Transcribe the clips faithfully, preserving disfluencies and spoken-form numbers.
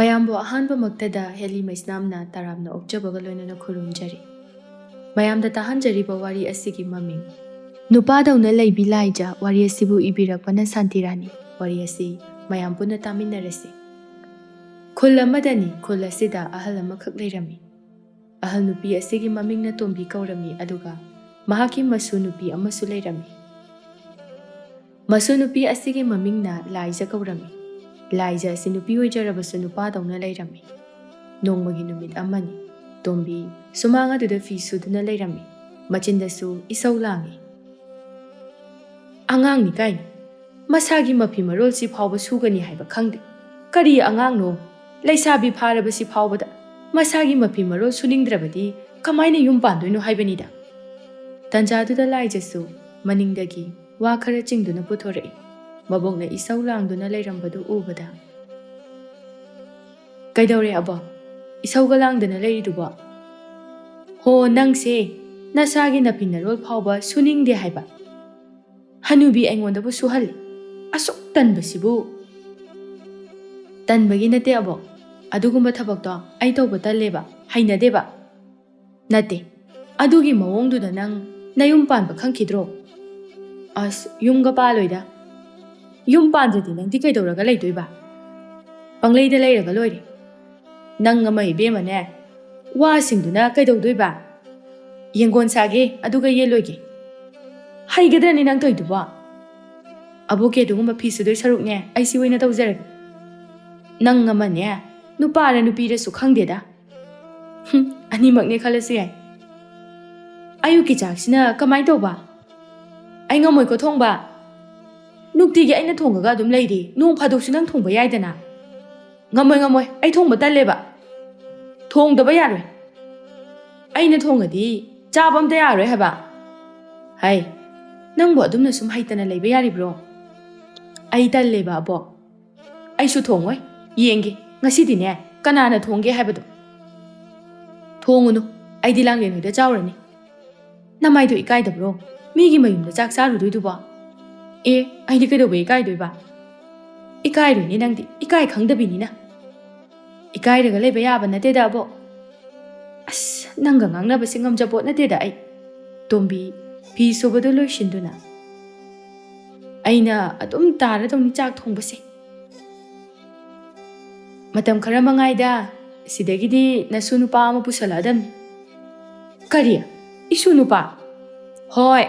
ꯃꯌꯥꯝꯕꯨ ꯑꯍꯥꯟꯕꯃꯛꯇꯗ ꯍꯦꯂꯤ ꯃꯩꯁꯅꯥꯝꯅ ꯇꯔꯥꯝꯅ ꯑꯣꯛꯆꯕꯒ ꯂꯣꯏꯅꯅ ꯈꯨꯔꯨꯝꯖꯔꯤ꯫ ꯃꯌꯥꯝꯗ ꯇꯥꯍꯟꯖꯔꯤꯕ ꯋꯥꯔꯤ ꯑꯁꯤꯒꯤ ꯃꯃꯤꯡ ꯅꯨꯄꯥꯗꯧꯅ ꯂꯩꯕꯤ ꯂꯥꯏꯖ꯫ ꯋꯥꯔꯤ ꯑꯁꯤꯕꯨ ꯏꯕꯤꯔꯛꯄꯅ ꯁꯥꯟꯇꯤꯔꯥꯅꯤ꯫ ꯋꯥꯔꯤ ꯑꯁꯤ ꯃꯌꯥꯝ ꯄꯨꯟꯅ ꯇꯥꯃꯤꯟꯅꯔꯁꯤ꯫ ꯈꯨꯜ ꯑꯃꯗꯅꯤ꯫ ꯈꯨꯜ ꯑꯁꯤꯗ ꯑꯍꯜ ꯑꯃꯈꯛ ꯂꯩꯔꯝꯃꯤ꯫ ꯑꯍꯜ ꯅꯨꯄꯤ ꯑꯁꯤꯒꯤ ꯃꯃꯤꯡꯅ ꯇꯣꯝꯕꯤ ꯀꯧꯔꯝꯃꯤ, ꯑꯗꯨꯒ ꯃꯍꯥꯛꯀꯤ ꯃꯁꯨ ꯅꯨꯄꯤ ꯑꯃꯁꯨ ꯂꯩꯔꯝꯃꯤ꯫ ꯃꯁꯨ ꯅꯨꯄꯤ ꯑꯁꯤꯒꯤ ꯃꯃꯤꯡꯅ ꯂꯥꯏꯖ ꯀꯧꯔꯝꯃꯤ꯫ ꯂꯥꯏꯖ ꯑꯁꯤ ꯅꯨꯄꯤ ꯑꯣꯏꯖꯔꯕꯁꯨ ꯅꯨꯄꯥꯗꯧꯅ ꯂꯩꯔꯝꯃꯤ꯫ ꯅꯣꯡꯃꯒꯤ ꯅꯨꯃꯤꯠ ꯑꯃꯅꯤ꯫ ꯇꯣꯝꯕꯤ ꯁꯨꯃꯥꯡ ꯑꯗꯨꯗ ꯐꯤ ꯁꯨꯗꯨꯅ ꯂꯩꯔꯝꯃꯤ꯫ ꯃꯆꯤꯟꯗꯁꯨ ꯏꯁꯧ ꯂꯥꯡꯏ꯫ "ꯑꯉꯥꯡꯅꯤ ꯀꯥꯏꯅ ꯃꯁꯥꯒꯤ ꯃꯐꯤ ꯃꯔꯣꯜꯁꯤ ꯐꯥꯎꯕ ꯁꯨꯒꯅꯤ ꯍꯥꯏꯕ ꯈꯪꯗꯦ꯫ ꯀꯔꯤ ꯑꯉꯥꯡꯅꯣ? ꯂꯩꯁꯥꯕꯤ ꯐꯥꯔꯕꯁꯤ ꯐꯥꯎꯕꯗ ꯃꯁꯥꯒꯤ ꯃꯐꯤ ꯃꯔꯣꯜ ꯁꯨꯅꯤꯡꯗ꯭ꯔꯕꯗꯤ ꯀꯃꯥꯏꯅ ꯌꯨꯝ ꯄꯥꯟꯗꯣꯏꯅꯣ ꯍꯥꯏꯕꯅꯤꯗ?" ꯇꯟꯖꯥꯗꯨꯗ ꯂꯥꯏꯖꯁꯨ ꯃꯅꯤꯡꯗꯒꯤ ꯋꯥ ꯈꯔ ꯆꯤꯡꯗꯨꯅ ꯄꯨꯊꯣꯔꯛꯏ꯫ ꯃꯕꯣꯛꯅ ꯏꯁꯧ ꯂꯥꯡꯗꯨꯅ ꯂꯩꯔꯝꯕꯗꯨ ꯎꯕꯗ, "ꯀꯩꯗꯧꯔꯦ ꯑꯕꯣ? ꯏꯁꯧꯒ ꯂꯥꯡꯗꯅ ꯂꯩꯔꯤꯗꯨꯕꯣ? ꯍꯣ, ꯅꯪꯁꯦ ꯅꯁꯥꯒꯤ ꯅꯐꯤ ꯅꯔꯣꯜ ꯐꯥꯎꯕ ꯁꯨꯅꯤꯡꯗꯦ ꯍꯥꯏꯕ? ꯍꯅꯨꯕꯤ ꯑꯩꯉꯣꯟꯗꯕꯨ ꯁꯨꯍꯜꯂꯤ꯫ ꯑꯁꯨꯛ ꯇꯟꯕꯁꯤꯕꯨ!" "ꯇꯟꯕꯒꯤ ꯅꯠꯇꯦ ꯑꯕꯣ, ꯑꯗꯨꯒꯨꯝꯕ ꯊꯕꯛꯇꯣ ꯑꯩ ꯇꯧꯕ ꯇꯜꯂꯦꯕ, ꯍꯩꯅꯗꯦꯕ꯫ ꯅꯠꯇꯦ, ꯑꯗꯨꯒꯤ ꯃꯑꯣꯡꯗꯨꯗ ꯅꯪ ꯅꯌꯨꯝ ꯄꯥꯟꯕ ꯈꯪꯈꯤꯗ꯭ꯔꯣ?" "ꯑꯁ, ꯌꯨꯝꯒ ꯄꯥꯜꯂꯣꯏꯗ꯫ ꯌꯨꯝ ꯄꯥꯟꯗ꯭ꯔꯗꯤ ꯅꯪꯗꯤ ꯀꯩꯗꯧꯔꯒ ꯂꯩꯗꯣꯏꯕ? ꯄꯪꯂꯩꯗ ꯂꯩꯔꯒ ꯂꯣꯏꯔꯦ꯫ ꯅꯪ ꯑꯃ ꯏꯕꯦꯝꯃꯅꯦ, ꯋꯥꯁꯤꯡꯗꯨꯅ ꯀꯩꯗꯧꯗꯣꯏꯕ? ꯌꯦꯡꯒꯣꯟ ꯁꯥꯒꯦ, ꯑꯗꯨꯒ ꯌꯦꯜꯂꯣꯏꯒꯦ꯫ ꯍꯩꯒꯗ꯭ꯔꯅꯤ ꯅꯪ ꯇꯧꯏꯗꯨꯕꯣ?" "ꯑꯕꯣꯛꯀꯤ ꯑꯗꯨꯒꯨꯝꯕ ꯐꯤ ꯁꯨꯗꯣꯏ ꯁꯔꯨꯛꯅꯦ, ꯑꯩ ꯁꯤ ꯑꯣꯏꯅ ꯇꯧꯖꯔꯒꯦ꯫ ꯅꯪ ꯑꯃꯅꯦ, ꯅꯨꯄꯥꯔ ꯅꯨꯄꯤꯔꯁꯨ ꯈꯪꯗꯦꯗ꯫ ꯍꯨꯝ, ꯑꯅꯤꯃꯛꯅꯦ ꯈꯜꯂꯁꯨ ꯌꯥꯏ꯫ ꯑꯌꯨꯛꯀꯤ ꯆꯥꯛꯁꯤꯅ ꯀꯃꯥꯏ ꯇꯧꯕ? ꯑꯩ ꯉꯝꯃꯣꯏꯀꯣ ꯊꯣꯡꯕ꯫ ꯅꯨꯡꯇꯤꯒꯤ ꯑꯩꯅ ꯊꯣꯡꯉꯒ ꯑꯗꯨꯝ ꯂꯩꯔꯤ꯫ ꯅꯣꯡ ꯐꯥꯗꯣꯛꯁꯨ ꯅꯪ ꯊꯣꯡꯕ ꯌꯥꯏꯗꯅ?" "ꯉꯝꯃꯣꯏ, ꯉꯝꯃꯣꯏ꯫ ꯑꯩ ꯊꯣꯡꯕ ꯇꯜꯂꯦꯕ꯫ ꯊꯣꯡꯗꯕ ꯌꯥꯔꯣꯏ꯫ ꯑꯩꯅ ꯊꯣꯡꯉꯗꯤ ꯆꯥꯕ ꯑꯝꯇ ꯌꯥꯔꯣꯏ ꯍꯥꯏꯕ꯫" "ꯍꯩ, ꯅꯪꯕꯨ ꯑꯗꯨꯝꯅ ꯁꯨꯝ ꯍꯩꯇꯅ ꯂꯩꯕ ꯌꯥꯔꯤꯕ꯭ꯔꯣ?" "ꯑꯩ ꯇꯜꯂꯦꯕ, ꯑꯕꯣꯛ꯫ ꯑꯩꯁꯨ ꯊꯣꯡꯉꯣꯏ꯫ ꯌꯦꯡꯒꯦ ꯉꯁꯤꯗꯤꯅꯦ, ꯀꯅꯥꯅ ꯊꯣꯡꯒꯦ ꯍꯥꯏꯕꯗꯣ꯫" "ꯊꯣꯡꯉꯨꯅꯨ, ꯑꯩꯗꯤ ꯂꯥꯡꯂꯦꯟ ꯍꯣꯏꯗ ꯆꯥꯎꯔꯅꯤ꯫" "ꯅꯃꯥꯏꯗꯣ ꯏꯀꯥꯏꯗꯕ꯭ꯔꯣ? ꯃꯤꯒꯤ ꯃꯌꯨꯝꯗ ꯆꯥꯛ ꯆꯥꯔꯨꯗꯣꯏꯗꯨꯕꯣ?" "ꯑꯦ, ꯑꯩꯗꯤ ꯀꯩꯗꯧꯕ ꯏꯀꯥꯏꯗꯣꯏꯕ?" "ꯏꯀꯥꯏꯔꯣꯏꯅꯦ ꯅꯪꯗꯤ, ꯏꯀꯥꯏ ꯈꯪꯗꯕꯤꯅꯤꯅ꯫" ꯏꯀꯥꯏꯔꯒ ꯂꯩꯕ ꯌꯥꯕ ꯅꯠꯇꯦꯗ, ꯑꯕꯣꯛ꯫ ꯑꯁ, ꯅꯪꯒ ꯉꯥꯡꯅꯕꯁꯦ ꯉꯝꯖꯄꯣꯠ ꯅꯠꯇꯦꯗ ꯑꯩ꯫ ꯇꯣꯝꯕꯤ ꯐꯤ ꯁꯨꯕꯗꯨ ꯂꯣꯏꯁꯤꯟꯗꯨꯅ, "ꯑꯩꯅ ꯑꯗꯨꯝ ꯇꯥꯔꯗꯧꯅꯤ ꯆꯥꯛ ꯊꯣꯡꯕꯁꯦ꯫ ꯃꯇꯝ ꯈꯔ ꯃꯉꯥꯏꯗ, ꯁꯤꯗꯒꯤꯗꯤ ꯅꯁꯨ ꯅꯨꯄꯥ ꯑꯃ ꯄꯨꯁꯜꯂꯛꯑꯗꯝꯅꯤ꯫" "ꯀꯔꯤ? ꯏꯁꯨ ꯅꯨꯄꯥ?" "ꯍꯣꯏ,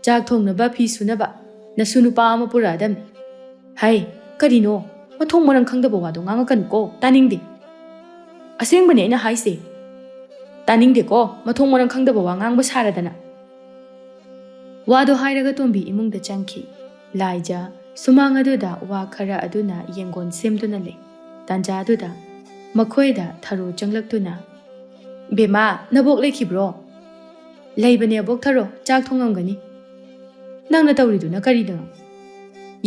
ꯆꯥꯛ ꯊꯣꯡꯅꯕ, ꯐꯤ ꯁꯨꯅꯕ ꯅꯁꯨ ꯅꯨꯄꯥ ꯑꯃ ꯄꯨꯔꯛꯑꯗꯝꯅꯤ꯫" "ꯍꯩ, ꯀꯔꯤꯅꯣ? ꯃꯊꯣꯡ ꯃꯔꯝ ꯈꯪꯗꯕ ꯋꯥꯗꯣ ꯉꯥꯡꯉꯛꯀꯅꯨꯀꯣ, ꯇꯥꯅꯤꯡꯗꯦ꯫" "ꯑꯁꯦꯡꯕꯅꯦ ꯑꯩꯅ ꯍꯥꯏꯁꯦ꯫" "ꯇꯥꯅꯤꯡꯗꯦꯀꯣ, ꯃꯊꯣꯡ ꯃꯔꯝ ꯈꯪꯗꯕ ꯋꯥ ꯉꯥꯡꯕ ꯁꯥꯔꯗꯅ꯫" ꯋꯥꯗꯣ ꯍꯥꯏꯔꯒ ꯇꯣꯝꯕꯤ ꯏꯃꯨꯡꯗ ꯆꯪꯈꯤ꯫ ꯂꯥꯏꯖ ꯁꯨꯃꯥꯡ ꯑꯗꯨꯗ ꯋꯥ ꯈꯔ ꯑꯗꯨꯅ ꯌꯦꯡꯒꯣꯟ ꯁꯦꯝꯗꯨꯅ ꯂꯩ꯫ ꯇꯥꯟꯖꯥꯗꯨꯗ ꯃꯈꯣꯏꯗ ꯊꯔꯣ ꯆꯪꯂꯛꯇꯨꯅ, "ꯕꯦꯝꯃ, ꯅꯕꯣꯛ ꯂꯩꯈꯤꯕ꯭ꯔꯣ?" "ꯂꯩꯕꯅꯦ ꯑꯕꯣꯛ ꯊꯔꯣ, ꯆꯥꯛ ꯊꯣꯡꯉꯝꯒꯅꯤ꯫" "ꯅꯪꯅ ꯇꯧꯔꯤꯗꯨꯅ ꯀꯔꯤꯅꯣ?"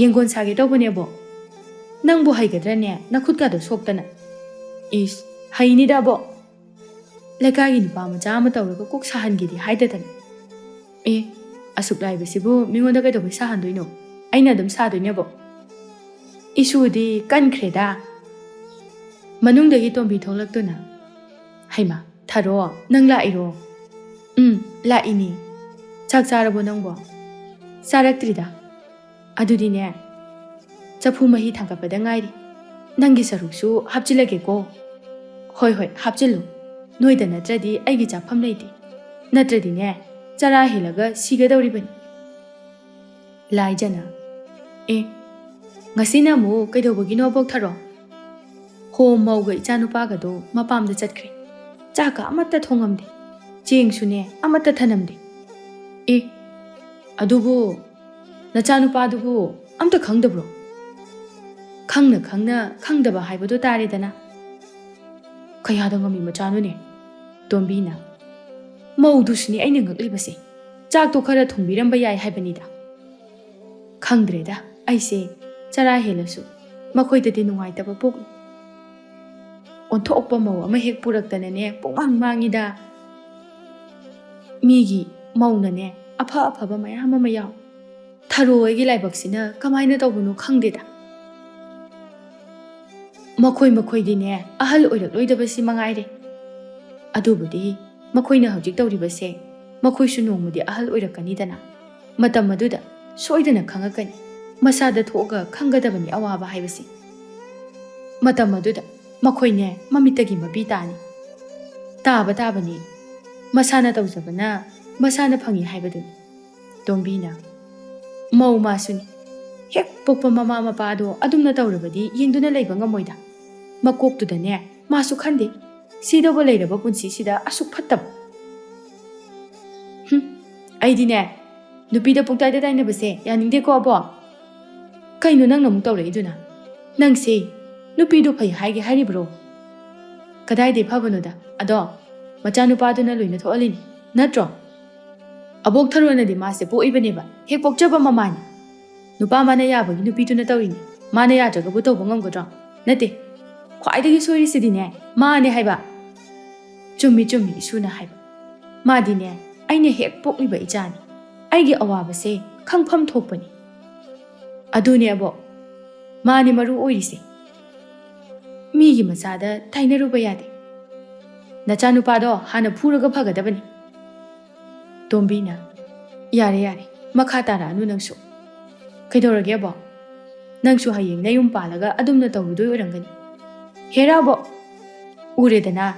"ꯌꯦꯡꯒꯣꯟ ꯁꯥꯒꯦ ꯇꯧꯕꯅꯦ ꯑꯕꯣꯛ꯫" "ꯅꯪꯕꯨ ꯍꯩꯒꯗ꯭ꯔꯅꯦ, ꯅꯈꯨꯠꯀꯥꯗꯣ ꯁꯣꯛꯇꯅ?" "ꯏꯁ, ꯍꯩꯅꯤꯗ ꯑꯕꯣꯛ꯫ ꯂꯩꯀꯥꯏꯒꯤ ꯅꯨꯄꯥ ꯃꯆꯥ ꯑꯃ ꯇꯧꯔꯒ ꯀꯣꯛ ꯁꯥꯍꯟꯒꯦꯗꯤ ꯍꯥꯏꯗꯗꯅ꯫" "ꯑꯦ, ꯑꯁꯨꯛ ꯂꯥꯏꯕꯁꯤꯕꯨ ꯃꯤꯉꯣꯟꯗ ꯀꯩꯗꯧꯕꯩ ꯁꯥꯍꯟꯗꯣꯏꯅꯣ? ꯑꯩꯅ ꯑꯗꯨꯝ ꯁꯥꯗꯣꯏꯅꯦꯕꯣ꯫" "ꯏꯁꯨꯗꯤ ꯀꯟꯈ꯭ꯔꯦꯗ꯫" ꯃꯅꯨꯡꯗꯒꯤ ꯇꯣꯝꯕꯤ ꯊꯣꯛꯂꯛꯇꯨꯅ, "ꯍꯩꯃꯥ, ꯊꯔꯣ, ꯅꯪ ꯂꯥꯛꯏꯔꯣ?" "ꯎꯝ, ꯂꯥꯛꯏꯅꯤ꯫ ꯆꯥꯛ ꯆꯥꯔꯕꯣ ꯅꯪꯕꯣ?" "ꯆꯥꯔꯛꯇ꯭ꯔꯤꯗ꯫" "ꯑꯗꯨꯗꯤꯅꯦ, ꯆꯐꯨ ꯃꯍꯤ ꯊꯥꯡꯒꯠꯄꯗ ꯉꯥꯏꯔꯤ꯫ ꯅꯪꯒꯤ ꯁꯔꯨꯛꯁꯨ ꯍꯥꯞꯆꯤꯜꯂꯒꯦꯀꯣ꯫" "ꯍꯣꯏ, ꯍꯣꯏ, ꯍꯥꯞꯆꯤꯜꯂꯨ꯫ ꯅꯣꯏꯗ ꯅꯠꯇ꯭ꯔꯗꯤ ꯑꯩꯒꯤ ꯆꯥꯐꯝ ꯂꯩꯇꯦ꯫ ꯅꯠꯇ꯭ꯔꯗꯤꯅꯦ, ꯆꯔꯥ ꯍꯦꯜꯂꯒ ꯁꯤꯒꯗꯧꯔꯤꯕꯅꯤ꯫" ꯂꯥꯏꯖꯅ, "ꯑꯦ, ꯉꯁꯤꯅ ꯑꯃꯨꯛ ꯀꯩꯗꯧꯕꯒꯤꯅꯣ, ꯑꯕꯣꯛ ꯊꯔꯣ?" "ꯍꯣ, ꯃꯧꯒ ꯏꯆꯥꯅꯨꯄꯥꯒꯗꯣ ꯃꯄꯥꯝꯗ ꯆꯠꯈ꯭ꯔꯦ꯫ ꯆꯥꯛꯀ ꯑꯃꯠꯇ ꯊꯣꯡꯉꯝꯗꯦ꯫ ꯆꯦꯡꯁꯨꯅꯦ, ꯑꯃꯠꯇ ꯊꯅꯝꯗꯦ꯫" "ꯑꯦ, ꯑꯗꯨꯕꯨ ꯅꯆꯥꯅꯨꯄꯥꯗꯨꯕꯨ ꯑꯝꯇ ꯈꯪꯗꯕ꯭ꯔꯣ?" "ꯈꯪꯅ ꯈꯪꯅ ꯈꯪꯗꯕ ꯍꯥꯏꯕꯗꯨ ꯇꯥꯔꯦꯗꯅ꯫" "ꯀꯌꯥꯗ ꯉꯝꯃꯤ ꯃꯆꯥꯅꯣꯅꯦ?" ꯇꯣꯝꯕꯤꯅ, "ꯃꯧꯗꯨꯁꯨꯅꯦ ꯑꯩꯅ ꯉꯛꯂꯤꯕꯁꯦ꯫ ꯆꯥꯛꯇꯣ ꯈꯔ ꯊꯣꯡꯕꯤꯔꯝꯕ ꯌꯥꯏ ꯍꯥꯏꯕꯅꯤꯗ꯫" "ꯈꯪꯗ꯭ꯔꯦꯗ, ꯑꯩꯁꯦ ꯆꯔꯥ ꯍꯦꯜꯂꯁꯨ ꯃꯈꯣꯏꯗꯗꯤ ꯅꯨꯡꯉꯥꯏꯇꯕ ꯄꯣꯛꯏ꯫ ꯑꯣꯟꯊꯣꯛꯄ ꯃꯧ ꯑꯃ ꯍꯦꯛ ꯄꯨꯔꯛꯇꯅꯅꯦ, ꯄꯨꯡꯃꯥꯡ ꯃꯥꯡꯉꯤꯗ꯫ ꯃꯤꯒꯤ ꯃꯧꯅꯅꯦ, ꯑꯐ ꯑꯐꯕ ꯃꯌꯥꯝ ꯑꯃ ꯌꯥꯎ꯫ ꯊꯔꯣ ꯍꯣꯏꯒꯤ ꯂꯥꯏꯕꯛꯁꯤꯅ ꯀꯃꯥꯏꯅ ꯇꯧꯕꯅꯣ ꯈꯪꯗꯦꯗ꯫" ꯃꯈꯣꯏ ꯃꯈꯣꯏꯗꯤꯅꯦ ꯑꯍꯜ ꯑꯣꯏꯔꯛꯂꯣꯏꯗꯕꯁꯤ ꯃꯉꯥꯏꯔꯦ꯫ ꯑꯗꯨꯕꯨꯗꯤ ꯃꯈꯣꯏꯅ ꯍꯧꯖꯤꯛ ꯇꯧꯔꯤꯕꯁꯦ ꯃꯈꯣꯏꯁꯨ ꯅꯣꯡꯃꯗꯤ ꯑꯍꯜ ꯑꯣꯏꯔꯛꯀꯅꯤꯗꯅ꯫ ꯃꯇꯝ ꯑꯗꯨꯗ ꯁꯣꯏꯗꯅ ꯈꯪꯉꯛꯀꯅꯤ꯫ ꯃꯁꯥꯗ ꯊꯣꯛꯑꯒ ꯈꯪꯒꯗꯕꯅꯤ ꯑꯋꯥꯕ ꯍꯥꯏꯕꯁꯤ꯫ ꯃꯇꯝ ꯑꯗꯨꯗ ꯃꯈꯣꯏꯅꯦ ꯃꯃꯤꯠꯇꯒꯤ ꯃꯄꯤ ꯇꯥꯅꯤ꯫ ꯇꯥꯕ ꯇꯥꯕꯅꯤ꯫ ꯃꯁꯥꯅ ꯇꯧꯖꯕꯅ ꯃꯁꯥꯅ ꯐꯪꯏ ꯍꯥꯏꯕꯗꯨꯅꯤ꯫ ꯇꯣꯝꯕꯤꯅ, ꯃꯧ ꯃꯥꯁꯨꯅꯤ꯫ ꯍꯦꯛ ꯄꯣꯛꯄ ꯃꯃꯥ ꯃꯄꯥꯗꯣ ꯑꯗꯨꯝꯅ ꯇꯧꯔꯕꯗꯤ ꯌꯦꯡꯗꯨꯅ ꯂꯩꯕ ꯉꯝꯃꯣꯏꯗ꯫ ꯃꯀꯣꯛꯇꯨꯗꯅꯦ ꯃꯥꯁꯨ ꯈꯟꯗꯦ꯫ ꯁꯤꯗꯧꯕ ꯂꯩꯔꯕ ꯄꯨꯟꯁꯤꯁꯤꯗ ꯑꯁꯨꯛ ꯐꯠꯇꯕ꯫ ꯍꯨꯝ, ꯑꯩꯗꯤꯅꯦ ꯅꯨꯄꯤꯗ ꯄꯨꯡꯇꯥꯏꯗ ꯇꯥꯏꯅꯕꯁꯦ ꯌꯥꯅꯤꯡꯗꯦꯀꯣ ꯑꯕꯣ꯫ ꯀꯩꯅꯣ ꯅꯪꯅ ꯑꯃꯨꯛ ꯇꯧꯔꯛꯏꯗꯨꯅ? ꯅꯪꯁꯦ ꯅꯨꯄꯤꯗꯣ ꯐꯩ ꯍꯥꯏꯒꯦ ꯍꯥꯏꯔꯤꯕ꯭ꯔꯣ? ꯀꯗꯥꯏꯗꯩ ꯐꯕꯅꯣꯗ? ꯑꯗꯣ ꯃꯆꯥꯅꯨꯄꯥꯗꯨꯅ ꯂꯣꯏꯅ ꯊꯣꯛꯍꯜꯂꯤꯅꯤ ꯅꯠꯇ꯭ꯔꯣ? ꯑꯕꯣꯛ ꯊꯔꯣꯅꯗꯤ ꯃꯥꯁꯦ ꯄꯣꯛꯏꯕꯅꯦꯕ, ꯍꯦꯛ ꯄꯣꯛꯆꯕ ꯃꯃꯥꯅꯤ꯫ ꯅꯨꯄꯥ ꯃꯥꯅ ꯌꯥꯕꯒꯤ ꯅꯨꯄꯤꯗꯨꯅ ꯇꯧꯔꯤꯅꯤ꯫ ꯃꯥꯅ ꯌꯥꯗ꯭ꯔꯒꯕꯨ ꯇꯧꯕ ꯉꯝꯒꯗ꯭ꯔꯣ? ꯅꯠꯇꯦ꯫ ꯈ꯭ꯋꯥꯏꯗꯒꯤ ꯁꯣꯏꯔꯤꯁꯤꯗꯤꯅꯦ ꯃꯥꯅꯦ ꯍꯥꯏꯕ꯫ ꯆꯨꯝꯃꯤ ꯆꯨꯝꯃꯤ ꯏꯁꯨꯅ ꯍꯥꯏꯕ꯫ ꯃꯥꯗꯤꯅꯦ ꯑꯩꯅ ꯍꯦꯛ ꯄꯣꯛꯂꯤꯕ ꯏꯆꯥꯅꯤ꯫ ꯑꯩꯒꯤ ꯑꯋꯥꯕꯁꯦ ꯈꯪꯐꯝ ꯊꯣꯛꯄꯅꯤ꯫ ꯑꯗꯨꯅꯦ ꯑꯕꯣꯛ, ꯃꯥꯅꯦ ꯃꯔꯨ ꯑꯣꯏꯔꯤꯁꯦ꯫ ꯃꯤꯒꯤ ꯃꯆꯥꯗ ꯇꯥꯏꯅꯔꯨꯕ ꯌꯥꯗꯦ꯫ ꯅꯆꯥꯅꯨꯄꯥꯗꯣ ꯍꯥꯟꯅ ꯐꯨꯔꯒ ꯐꯒꯗꯕꯅꯤ꯫ ꯇꯣꯝꯕꯤꯅ, ꯌꯥꯔꯦ ꯌꯥꯔꯦ, ꯃꯈꯥ ꯇꯥꯔꯛꯑꯅꯨ ꯅꯪꯁꯨ꯫ ꯀꯩꯗꯧꯔꯒꯦ ꯑꯕꯣꯛ? ꯅꯪꯁꯨ ꯍꯌꯦꯡ ꯅꯌꯨꯝ ꯄꯥꯜꯂꯒ ꯑꯗꯨꯝꯅ ꯇꯧꯔꯨꯗꯣꯏ ꯑꯣꯏꯔꯝꯒꯅꯤ꯫ ꯍꯦꯔꯥ ꯑꯕꯣꯛ, ꯎꯔꯦꯗꯅ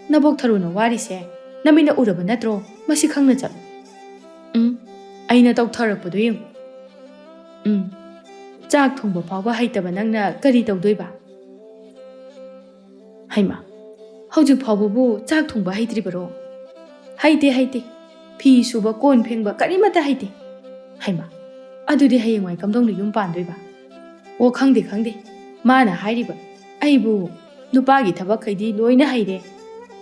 ꯅꯕꯣꯛ ꯊꯔꯣꯅ ꯋꯥꯔꯤꯁꯦ꯫ ꯅꯃꯤꯠꯅ ꯎꯔꯕ ꯅꯠꯇ꯭ꯔꯣ? ꯃꯁꯤ ꯈꯪꯅ ꯆꯠꯂꯨ꯫ ꯎꯝ, ꯑꯩꯅ ꯇꯧꯊꯔꯛꯄꯗꯣ ꯌꯦꯡꯉꯨ꯫ ꯎꯝ, ꯆꯥꯛ ꯊꯣꯡꯕ ꯐꯥꯎꯕ ꯍꯩꯇꯕ ꯅꯪꯅ ꯀꯔꯤ ꯇꯧꯗꯣꯏꯕ? ꯍꯩꯃꯥ, ꯍꯧꯖꯤꯛ ꯐꯥꯎꯕꯕꯨ ꯆꯥꯛ ꯊꯣꯡꯕ ꯍꯩꯇ꯭ꯔꯤꯕꯔꯣ? ꯍꯩꯇꯦ, ꯍꯩꯇꯦ꯫ ꯐꯤ ꯁꯨꯕ, ꯀꯣꯟ ꯐꯦꯡꯕ ꯀꯔꯤꯃꯠꯇ ꯍꯩꯇꯦ꯫ ꯍꯩꯃꯥ, ꯑꯗꯨꯗꯤ ꯍꯌꯦꯡꯋꯥꯏ ꯀꯝꯗꯧꯅ ꯌꯨꯝ ꯄꯥꯟꯗꯣꯏꯕ? ꯑꯣ, ꯈꯪꯗꯦ, ꯈꯪꯗꯦ꯫ ꯃꯥꯅ ꯍꯥꯏꯔꯤꯕ ꯑꯩꯕꯨ ꯅꯨꯄꯥꯒꯤ ꯊꯕꯛꯈꯩꯗꯤ ꯂꯣꯏꯅ ꯍꯩꯔꯦ,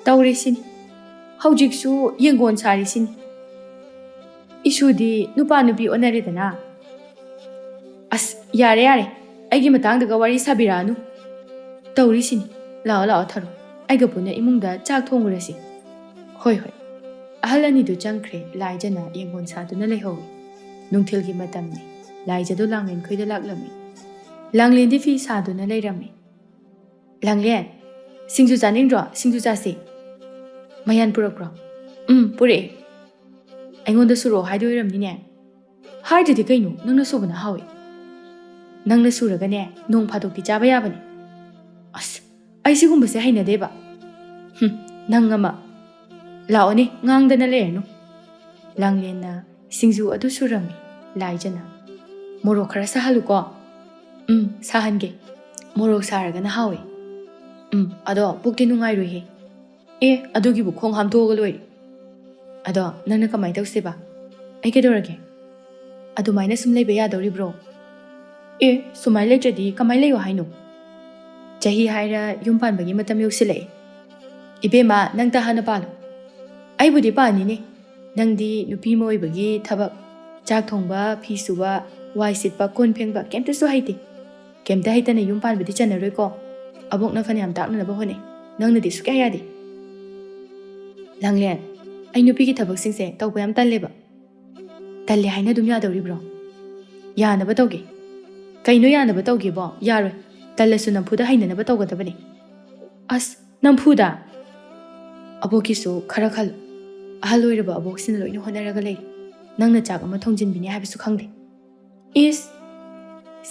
ꯇꯧꯔꯦ ꯁꯤꯅꯤ꯫ ꯍꯧꯖꯤꯛꯁꯨ ꯌꯦꯡꯒꯣꯟ ꯁꯥꯔꯤ ꯁꯤꯅꯤ꯫ ꯏꯁꯨꯗꯤ ꯅꯨꯄꯥ ꯅꯨꯄꯤ ꯑꯣꯟꯅꯔꯦꯗꯅ꯫ ꯑꯁ, ꯌꯥꯔꯦ, ꯌꯥꯔꯦ꯫ ꯑꯩꯒꯤ ꯃꯇꯥꯡꯗꯒ ꯋꯥꯔꯤ ꯁꯥꯕꯤꯔꯛꯑꯅꯨ꯫ ꯇꯧꯔꯤꯁꯤꯅꯤ꯫ ꯂꯥꯛꯑꯣ, ꯂꯥꯛꯑꯣ, ꯊꯔꯣ꯫ ꯑꯩꯒ ꯄꯨꯟꯅ ꯏꯃꯨꯡꯗ ꯆꯥꯛ ꯊꯣꯡꯉꯨꯔꯁꯤ꯫ ꯍꯣꯏ, ꯍꯣꯏ꯫ ꯑꯍꯜ ꯑꯅꯤꯗꯨ ꯆꯪꯈ꯭ꯔꯦ꯫ ꯂꯥꯏꯖꯅ ꯌꯦꯡꯒꯣꯟ ꯁꯥꯗꯨꯅ ꯂꯩꯍꯧꯏ꯫ ꯅꯨꯡꯊꯤꯜꯒꯤ ꯃꯇꯝꯅꯤ꯫ ꯂꯥꯏꯖꯗꯨ ꯂꯥꯡꯂꯦꯟ ꯈꯣꯏꯗ ꯂꯥꯛꯂꯝꯃꯤ꯫ ꯂꯥꯡꯂꯦꯟꯗꯤ ꯐꯤ ꯁꯥꯗꯨꯅ ꯂꯩꯔꯝꯃꯤ꯫ ꯂꯥꯡꯂꯦꯟ, ꯁꯤꯡꯖꯨ ꯆꯥꯅꯤꯡꯗ꯭ꯔꯣ? ꯁꯤꯡꯖꯨ ꯆꯥꯁꯤ꯫ ꯃꯌꯥꯟ ꯄꯨꯔꯛꯄ꯭ꯔꯣ? ꯎꯝ, ꯄꯨꯔꯛꯑꯦ꯫ ꯑꯩꯉꯣꯟꯗ ꯁꯨꯔꯛꯑꯣ ꯍꯥꯏꯗꯣꯏ ꯑꯣꯏꯔꯝꯅꯤꯅꯦ꯫ ꯍꯥꯏꯗ꯭ꯔꯗꯤ ꯀꯩꯅꯣ? ꯅꯪꯅ ꯁꯨꯕꯅ ꯍꯥꯎꯏ꯫ ꯅꯪꯅ ꯁꯨꯔꯒꯅꯦ, ꯅꯣꯡ ꯐꯥꯗꯣꯛꯇꯤ ꯆꯥꯕ ꯌꯥꯕꯅꯦ꯫ ꯑꯁ, ꯑꯩ ꯁꯤꯒꯨꯝꯕꯁꯦ ꯍꯩꯅꯗꯦꯕ꯫ ꯍꯨꯝ, ꯅꯪ ꯑꯃ꯫ ꯂꯥꯛꯑꯣꯅꯦ, ꯉꯥꯡꯗꯅ ꯂꯩꯔꯅꯨ꯫ ꯂꯥꯡꯂꯦꯟꯅ ꯁꯤꯡꯖꯨ ꯑꯗꯨ ꯁꯨꯔꯝꯃꯤ꯫ ꯂꯥꯏꯖꯅ, "ꯃꯣꯔꯣꯛ ꯈꯔ ꯁꯥꯍꯜꯂꯨꯀꯣ?" "ꯎꯝ, ꯁꯥꯍꯟꯒꯦ꯫ ꯃꯣꯔꯣꯛ ꯁꯥꯔꯒꯅ ꯍꯥꯎꯋꯦ꯫" "ꯎꯝ, ꯑꯗꯣ ꯄꯨꯛꯇꯤ ꯅꯨꯡꯉꯥꯏꯔꯣꯏꯍꯦ꯫" "ꯑꯦ, ꯑꯗꯨꯒꯤꯕꯨ ꯈꯣꯡ ꯍꯥꯝꯗꯣꯛꯑꯒ ꯂꯣꯏꯔꯦ꯫ ꯑꯗꯣ ꯅꯪꯅ ꯀꯃꯥꯏꯅ ꯇꯧꯁꯦꯕ? ꯑꯩ ꯀꯩꯗꯧꯔꯒꯦ? ꯑꯗꯨꯃꯥꯏꯅ ꯁꯨꯝ ꯂꯩꯕ ꯌꯥꯗꯧꯔꯤꯕ꯭ꯔꯣ?" "ꯑꯦ, ꯁꯨꯃꯥꯏꯅ ꯂꯩꯇ꯭ꯔꯗꯤ ꯀꯃꯥꯏꯅ ꯂꯩꯌꯣ ꯍꯥꯏꯅꯣ? ꯆꯍꯤ ꯍꯥꯏꯔ ꯌꯨꯝ ꯄꯥꯟꯕꯒꯤ ꯃꯇꯝ ꯌꯧꯁꯤꯜꯂꯛꯑꯦ꯫ ꯏꯕꯦꯝꯃ, ꯅꯪꯇ ꯍꯥꯟꯅ ꯄꯥꯜꯂꯣ꯫ ꯑꯩꯕꯨꯗꯤ ꯄꯥꯅꯤꯅꯦ꯫ ꯅꯪꯗꯤ ꯅꯨꯄꯤ ꯑꯃ ꯑꯣꯏꯕꯒꯤ ꯊꯕꯛ, ꯆꯥꯛ ꯊꯣꯡꯕ, ꯐꯤ ꯁꯨꯕ, ꯋꯥꯏ ꯁꯤꯠꯄ, ꯀꯣꯟ ꯐꯦꯡꯕ ꯀꯩꯝꯇꯁꯨ ꯍꯩꯇꯦ꯫ ꯀꯩꯝꯇ ꯍꯩꯇꯅ ꯌꯨꯝ ꯄꯥꯟꯕꯗꯤ ꯆꯟꯅꯔꯣꯏꯀꯣ꯫ ꯑꯕꯣꯛꯅ ꯐꯅꯌꯥꯝ ꯇꯥꯛꯅꯅꯕ ꯍꯣꯠꯅꯩ꯫ ꯅꯪꯅꯗꯤ ꯁꯨꯛꯌꯥ ꯌꯥꯗꯦ꯫" "ꯂꯥꯡꯂꯦꯟ, ꯑꯩ ꯅꯨꯄꯤꯒꯤ ꯊꯕꯛꯁꯤꯡꯁꯦ ꯇꯧꯕ ꯌꯥꯝ ꯇꯜꯂꯦꯕ꯫" "ꯇꯜꯂꯦ ꯍꯥꯏꯅ ꯑꯗꯨꯝ ꯌꯥꯗꯧꯔꯤꯕ꯭ꯔꯣ? ꯌꯥꯅꯕ ꯇꯧꯒꯦ꯫" "ꯀꯩꯅꯣ ꯌꯥꯅꯕ ꯇꯧꯒꯦꯕꯣ? ꯌꯥꯔꯣꯏ꯫ ꯇꯜꯂꯁꯨ ꯅꯝꯐꯨꯗ ꯍꯩꯅꯅꯕ ꯇꯧꯒꯗꯕꯅꯤ꯫" "ꯑꯁ, ꯅꯝꯐꯨꯗ?" "ꯑꯕꯣꯛꯀꯤꯁꯨ ꯈꯔ ꯈꯜꯂꯨ꯫ ꯑꯍꯜ ꯑꯣꯏꯔꯕ ꯑꯕꯣꯛꯁꯤꯅ ꯂꯣꯏꯅ ꯍꯣꯠꯅꯔꯒ ꯂꯩꯔꯤ꯫ ꯅꯪꯅ ꯆꯥꯛ ꯑꯃ ꯊꯣꯡꯖꯤꯟꯕꯤꯅꯤ ꯍꯥꯏꯕꯁꯨ ꯈꯪꯗꯦ꯫" "ꯏꯁ!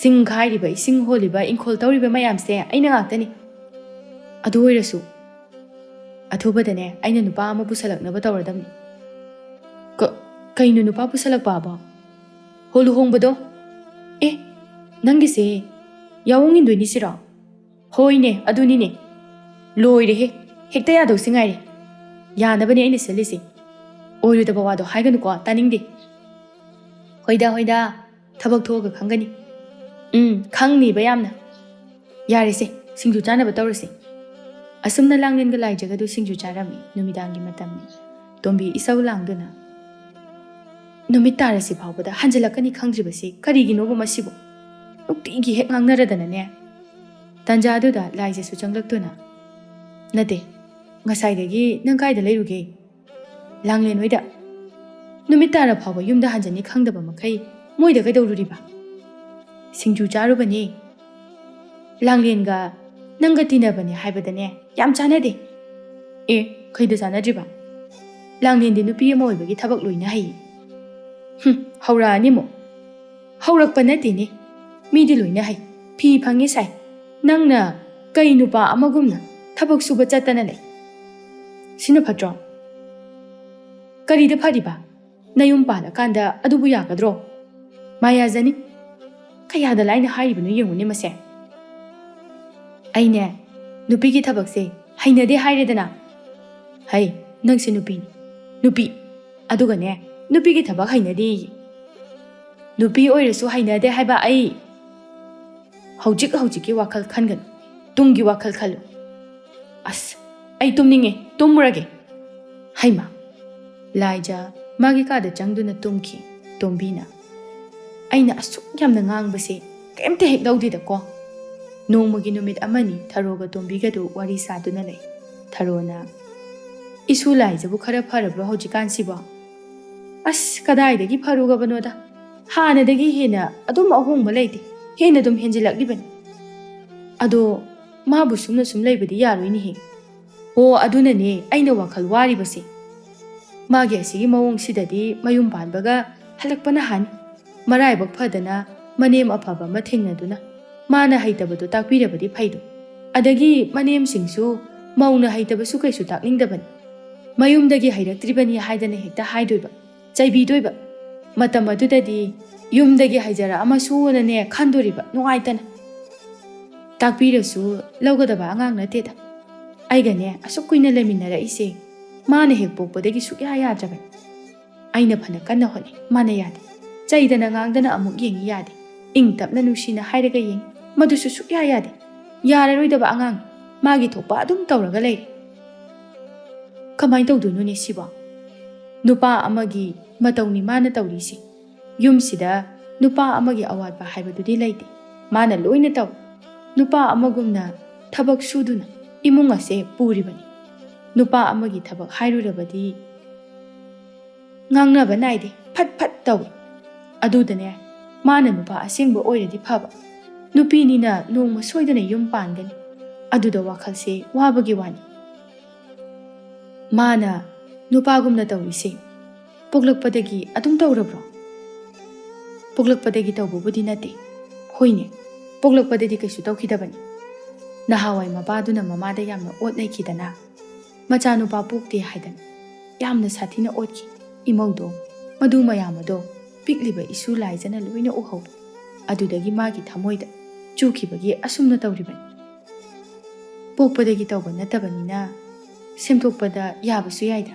ꯁꯤꯡ ꯈꯥꯏꯔꯤꯕ, ꯏꯁꯤꯡ ꯍꯣꯜꯂꯤꯕ, ꯏꯪꯈꯣꯜ ꯇꯧꯔꯤꯕ ꯃꯌꯥꯝꯁꯦ ꯑꯩꯅ ꯉꯥꯛꯇꯅꯤ꯫ ꯑꯗꯨ ꯑꯣꯏꯔꯁꯨ ꯑꯊꯨꯕꯗꯅꯦ ꯑꯩꯅ ꯅꯨꯄꯥ ꯑꯃ ꯄꯨꯁꯜꯂꯛꯅꯕ ꯇꯧꯔꯗꯕꯅꯤ꯫" "ꯀ-, ꯀꯩꯅꯣ ꯅꯨꯄꯥ ꯄꯨꯁꯜꯂꯛꯄ ꯑꯕꯣ?" "ꯍꯣ, ꯂꯨꯍꯣꯡꯕꯗꯣ꯫" "ꯑꯦ, ꯅꯪꯒꯤꯁꯦ ꯌꯥꯑꯣꯡ ꯏꯟꯗꯣꯏꯅꯤ ꯁꯤꯔꯣ?" "ꯍꯣꯏꯅꯦ, ꯑꯗꯨꯅꯤꯅꯦ꯫ ꯂꯣꯏꯔꯦꯍꯦ, ꯍꯦꯛꯇ ꯌꯥꯗꯧꯁꯤ ꯉꯥꯏꯔꯦ꯫ ꯌꯥꯅꯕꯅꯦ ꯑꯩꯅ ꯁꯤꯜꯂꯤꯁꯦ꯫ ꯑꯣꯏꯔꯣꯏꯗꯕ ꯋꯥꯗꯣ ꯍꯥꯏꯒꯅꯨꯀꯣ, ꯇꯥꯅꯤꯡꯗꯦ꯫" "ꯍꯣꯏꯗ, ꯍꯣꯏꯗ, ꯊꯕꯛ ꯊꯣꯛꯑꯒ ꯈꯪꯒꯅꯤ꯫" "ꯎꯝ, ꯈꯪꯅꯤꯕ ꯌꯥꯝꯅ꯫ ꯌꯥꯔꯦꯁꯦ, ꯁꯤꯡꯖꯨ ꯆꯥꯅꯕ ꯇꯧꯔꯁꯦ꯫" ꯑꯁꯨꯝꯅ ꯂꯥꯡꯂꯦꯟꯒ ꯂꯥꯏꯖꯒꯗꯨ ꯁꯤꯡꯖꯨ ꯆꯥꯔꯝꯃꯤ꯫ ꯅꯨꯃꯤꯗꯥꯡꯒꯤ ꯃꯇꯝꯅꯤ꯫ ꯇꯣꯝꯕꯤ ꯏꯁꯧ ꯂꯥꯡꯗꯨꯅ, "ꯅꯨꯃꯤꯠ ꯇꯥꯔꯁꯤ ꯐꯥꯎꯕꯗ ꯍꯟꯖꯤꯜꯂꯛꯀꯅꯤ ꯈꯪꯗ꯭ꯔꯤꯕꯁꯤ ꯀꯔꯤꯒꯤꯅꯣꯕ ꯃꯁꯤꯕꯨ? ꯅꯨꯡꯇꯤꯒꯤ ꯍꯦꯛ ꯉꯥꯡꯅꯔꯗꯅꯅꯦ꯫" ꯇꯥꯟꯖꯥꯗꯨꯗ ꯂꯥꯏꯖꯁꯨ ꯆꯪꯂꯛꯇꯨꯅ, "ꯅꯠꯇꯦ, ꯉꯁꯥꯏꯗꯒꯤ ꯅꯪ ꯀꯥꯏꯗ ꯂꯩꯔꯨꯒꯦ?" "ꯂꯥꯡꯂꯦꯟ ꯍꯣꯏꯗ꯫" "ꯅꯨꯃꯤꯠ ꯇꯥꯔ ꯐꯥꯎꯕ ꯌꯨꯝꯗ ꯍꯟꯖꯅꯤ ꯈꯪꯗꯕ ꯃꯈꯩ ꯃꯣꯏꯗ ꯀꯩꯗꯧꯔꯨꯔꯤꯕ?" "ꯁꯤꯡꯖꯨ ꯆꯥꯔꯨꯕꯅꯦ꯫" ꯂꯥꯡꯂꯦꯟꯒ ꯅꯪꯒ ꯇꯤꯟꯅꯕꯅꯦ ꯍꯥꯏꯕꯗꯅꯦ ꯌꯥꯝ ꯆꯥꯟꯅꯗꯦ꯫ ꯑꯦ, ꯀꯩꯗ ꯆꯥꯟꯅꯗ꯭ꯔꯤꯕ? ꯂꯥꯡꯂꯦꯟꯗꯤ ꯅꯨꯄꯤ ꯑꯃ ꯑꯣꯏꯕꯒꯤ ꯊꯕꯛ ꯂꯣꯏꯅ ꯍꯩ꯫ ꯍꯨꯝ, ꯍꯧꯔꯛꯑꯅꯤꯃꯨꯛ꯫ ꯍꯧꯔꯛꯄ ꯅꯠꯇꯦꯅꯦ, ꯃꯤꯗꯤ ꯂꯣꯏꯅ ꯍꯩ꯫ ꯐꯤ ꯐꯪꯉꯤ ꯁꯥꯏ, ꯅꯪꯅ ꯀꯩ ꯅꯨꯄꯥ ꯑꯃꯒꯨꯝꯅ ꯊꯕꯛ ꯁꯨꯕ ꯆꯠꯇꯅ ꯂꯩ? ꯁꯤꯅ ꯐꯠꯇ꯭ꯔꯣ? ꯀꯔꯤꯗ ꯐꯔꯤꯕ? ꯅꯌꯨꯝ ꯄꯥꯜꯂꯀꯥꯟꯗ ꯑꯗꯨꯕꯨ ꯌꯥꯒꯗ꯭ꯔꯣ? ꯃꯥꯌꯥꯖꯅꯤ꯫ ꯀꯌꯥꯗ ꯂꯥꯏꯅ ꯍꯥꯏꯔꯤꯕꯅꯣ ꯌꯦꯡꯉꯨꯅꯦ ꯃꯁꯦ꯫ ꯑꯩꯅꯦ, ꯅꯨꯄꯤꯒꯤ ꯊꯕꯛꯁꯦ ꯍꯩꯅꯗꯦ ꯍꯥꯏꯔꯦꯗꯅ꯫ ꯍꯩ, ꯅꯪꯁꯦ ꯅꯨꯄꯤꯅꯤ, ꯅꯨꯄꯤ꯫ ꯑꯗꯨꯒꯅꯦ, ꯅꯨꯄꯤꯒꯤ ꯊꯕꯛ ꯍꯩꯅꯗꯦꯌꯦ꯫ ꯅꯨꯄꯤ ꯑꯣꯏꯔꯁꯨ ꯍꯩꯅꯗꯦ ꯍꯥꯏꯕ ꯑꯩ꯫ ꯍꯧꯖꯤꯛ ꯍꯧꯖꯤꯛꯀꯤ ꯋꯥꯈꯜ ꯈꯟꯒꯅꯨ, ꯇꯨꯡꯒꯤ ꯋꯥꯈꯜ ꯈꯜꯂꯨ꯫ ꯑꯁ, ꯑꯩ ꯇꯨꯝꯅꯤꯡꯉꯦ, ꯇꯨꯝꯃꯨꯔꯒꯦ꯫ ꯍꯩꯃꯥ! ꯂꯥꯏꯖ ꯃꯥꯒꯤ ꯀꯥꯗ ꯆꯪꯗꯨꯅ ꯇꯨꯝꯈꯤ ꯇꯣꯝꯕꯤꯅ꯫ ꯑꯩꯅ ꯑꯁꯨꯛ ꯌꯥꯝꯅ ꯉꯥꯡꯕꯁꯦ ꯀꯔꯤꯝꯇ ꯍꯦꯛ ꯂꯧꯗꯦꯗꯀꯣ꯫ ꯅꯣꯡꯃꯒꯤ ꯅꯨꯃꯤꯠ ꯑꯃꯅꯤ ꯊꯔꯣꯒ ꯇꯣꯝꯕꯤꯒꯗꯨ ꯋꯥꯔꯤ ꯁꯥꯗꯨꯅ ꯂꯩ꯫ ꯊꯔꯣꯅ, "ꯏꯁꯨ ꯂꯥꯏꯖꯕꯨ ꯈꯔ ꯐꯔꯕ꯭ꯔꯣ ꯍꯧꯖꯤꯛꯀꯥꯟꯁꯤꯕꯣ?" "ꯑꯁ, ꯀꯗꯥꯏꯗꯒꯤ ꯐꯔꯨꯒꯕꯅꯣꯗ? ꯍꯥꯟꯅꯗꯒꯤ ꯍꯦꯟꯅ ꯑꯗꯨꯝ ꯑꯍꯣꯡꯕ ꯂꯩꯇꯦ, ꯍꯦꯟꯅ ꯑꯗꯨꯝ ꯍꯦꯟꯖꯤꯜꯂꯛꯂꯤꯕꯅꯤ꯫ ꯑꯗꯣ ꯃꯥꯕꯨ ꯁꯨꯝꯅ ꯁꯨꯝ ꯂꯩꯕꯗꯤ ꯌꯥꯔꯣꯏꯅꯦꯍꯦ꯫ ꯑꯣ, ꯑꯗꯨꯅꯅꯦ ꯑꯩꯅ ꯋꯥꯈꯜ ꯋꯥꯔꯤꯕꯁꯦ꯫ ꯃꯥꯒꯤ ꯑꯁꯤꯒꯤ ꯃꯑꯣꯡꯁꯤꯗꯗꯤ ꯃꯌꯨꯝ ꯄꯥꯟꯕꯒ ꯍꯜꯂꯛꯄꯅ ꯍꯥꯟꯅꯤ꯫ ꯃꯔꯥꯏꯕꯛ ꯐꯗꯅ ꯃꯅꯦꯝ ꯑꯐꯕ ꯑꯃ ꯊꯦꯡꯅꯗꯨꯅ ꯃꯥꯅ ꯍꯩꯇꯕꯗꯣ ꯇꯥꯛꯄꯤꯔꯕꯗꯤ ꯐꯩꯗꯣ꯫ ꯑꯗꯒꯤ ꯃꯅꯦꯝꯁꯤꯡꯁꯨ ꯃꯧꯅ ꯍꯩꯇꯕꯁꯨ ꯀꯩꯁꯨ ꯇꯥꯛꯅꯤꯡꯗꯕꯅꯤ꯫ ꯃꯌꯨꯝꯗꯒꯤ ꯍꯩꯔꯛꯇ꯭ꯔꯤꯕꯅꯤ ꯍꯥꯏꯗꯅ ꯍꯦꯛꯇ ꯍꯥꯏꯗꯣꯏꯕ, ꯆꯩꯕꯤꯗꯣꯏꯕ꯫ ꯃꯇꯝ ꯑꯗꯨꯗꯗꯤ ꯌꯨꯝꯗꯒꯤ ꯍꯩꯖꯔꯛꯑꯃꯁꯨꯅꯅꯦ ꯈꯟꯗꯣꯔꯤꯕ, ꯅꯨꯡꯉꯥꯏꯇꯅ꯫ ꯇꯥꯛꯄꯤꯔꯁꯨ ꯂꯧꯒꯗꯕ ꯑꯉꯥꯡ ꯅꯠꯇꯦꯗ꯫ ꯑꯩꯒꯅꯦ ꯑꯁꯨꯛ ꯀꯨꯏꯅ ꯂꯩꯃꯤꯟꯅꯔꯛꯏꯁꯦ ꯃꯥꯅ ꯍꯦꯛ ꯄꯣꯛꯄꯗꯒꯤ ꯁꯨꯛꯌꯥ ꯌꯥꯗ꯭ꯔꯕꯅꯤ꯫ ꯑꯩꯅ ꯐꯅ ꯀꯟꯅ ꯍꯣꯠꯅꯩ, ꯃꯥꯅ ꯌꯥꯗꯦ꯫ ꯆꯩꯗꯅ ꯉꯥꯡꯗꯅ ꯑꯃꯨꯛ ꯌꯦꯡꯉꯤ, ꯌꯥꯗꯦ꯫ ꯏꯪ ꯇꯞꯅ ꯅꯨꯡꯁꯤꯅ ꯍꯥꯏꯔꯒ ꯌꯦꯡꯉꯤ, ꯃꯗꯨꯁꯨ ꯁꯨꯛꯌꯥ ꯌꯥꯗꯦ꯫ ꯌꯥꯔꯔꯣꯏꯗꯕ ꯑꯉꯥꯡ, ꯃꯥꯒꯤ ꯊꯣꯛꯄ ꯑꯗꯨꯝ ꯇꯧꯔꯒ ꯂꯩꯔꯦ꯫ ꯀꯃꯥꯏꯅ ꯇꯧꯗꯣꯏꯅꯣꯅꯦ ꯁꯤꯕꯣ? ꯅꯨꯄꯥ ꯑꯃꯒꯤ ꯃꯇꯧꯅꯤ ꯃꯥꯅ ꯇꯧꯔꯤꯁꯦ꯫ ꯌꯨꯝꯁꯤꯗ ꯅꯨꯄꯥ ꯑꯃꯒꯤ ꯑꯋꯥꯠꯄ ꯍꯥꯏꯕꯗꯨꯗꯤ ꯂꯩꯇꯦ꯫ ꯃꯥꯅ ꯂꯣꯏꯅ ꯇꯧꯏ꯫ ꯅꯨꯄꯥ ꯑꯃꯒꯨꯝꯅ ꯊꯕꯛ ꯁꯨꯗꯨꯅ ꯏꯃꯨꯡ ꯑꯁꯦ ꯄꯨꯔꯤꯕꯅꯤ꯫ ꯅꯨꯄꯥ ꯑꯃꯒꯤ ꯊꯕꯛ ꯍꯥꯏꯔꯨꯔꯕꯗꯤ ꯉꯥꯡꯅꯕ ꯅꯥꯏꯗꯦ, ꯐꯠ ꯐꯠ ꯇꯧꯏ꯫ ꯑꯗꯨꯗꯅꯦ, ꯃꯥꯅ ꯅꯨꯄꯥ ꯑꯁꯦꯡꯕ ꯑꯣꯏꯔꯗꯤ ꯐꯕ꯫ ꯅꯨꯄꯤꯅꯤꯅ ꯅꯣꯡꯃ ꯁꯣꯏꯗꯅ ꯌꯨꯝ ꯄꯥꯟꯒꯅꯤ꯫ ꯑꯗꯨꯗ ꯋꯥꯈꯜꯁꯦ ꯋꯥꯕꯒꯤ ꯋꯥꯅꯤ꯫ ꯃꯥꯅ ꯅꯨꯄꯥꯒꯨꯝꯅ ꯇꯧꯔꯤꯁꯦ ꯄꯣꯛꯂꯛꯄꯗꯒꯤ ꯑꯗꯨꯝ ꯇꯧꯔꯕ꯭ꯔꯣ? ꯄꯣꯛꯂꯛꯄꯗꯒꯤ ꯇꯧꯕꯕꯨꯗꯤ ꯅꯠꯇꯦ꯫ ꯍꯣꯏꯅꯦ, ꯄꯣꯛꯂꯛꯄꯗꯗꯤ ꯀꯩꯁꯨ ꯇꯧꯈꯤꯗꯕꯅꯤ꯫ ꯅꯍꯥꯟꯋꯥꯏ ꯃꯄꯥꯗꯨꯅ ꯃꯃꯥꯗ ꯌꯥꯝꯅ ꯑꯣꯠ ꯅꯩꯈꯤꯗꯅ, ꯃꯆꯥꯅꯨꯄꯥ ꯄꯣꯛꯇꯦ ꯍꯥꯏꯗꯅ ꯌꯥꯝꯅ ꯁꯥꯊꯤꯅ ꯑꯣꯠꯈꯤ꯫ ꯏꯃꯧꯗꯣ, ꯃꯗꯨ ꯃꯌꯥꯝ ꯑꯗꯣ ꯄꯤꯛꯂꯤꯕ ꯏꯁꯨ ꯂꯥꯏꯖꯅ ꯂꯣꯏꯅ ꯎꯍꯧ꯫ ꯑꯗꯨꯗꯒꯤ ꯃꯥꯒꯤ ꯊꯃꯣꯏꯗ ꯆꯨꯈꯤꯕꯒꯤ ꯑꯁꯨꯝꯅ ꯇꯧꯔꯤꯕꯅꯤ꯫ ꯄꯣꯛꯄꯗꯒꯤ ꯇꯧꯕ ꯅꯠꯇꯕꯅꯤꯅ ꯁꯦꯝꯗꯣꯛꯄꯗ ꯌꯥꯕꯁꯨ ꯌꯥꯏꯗ꯫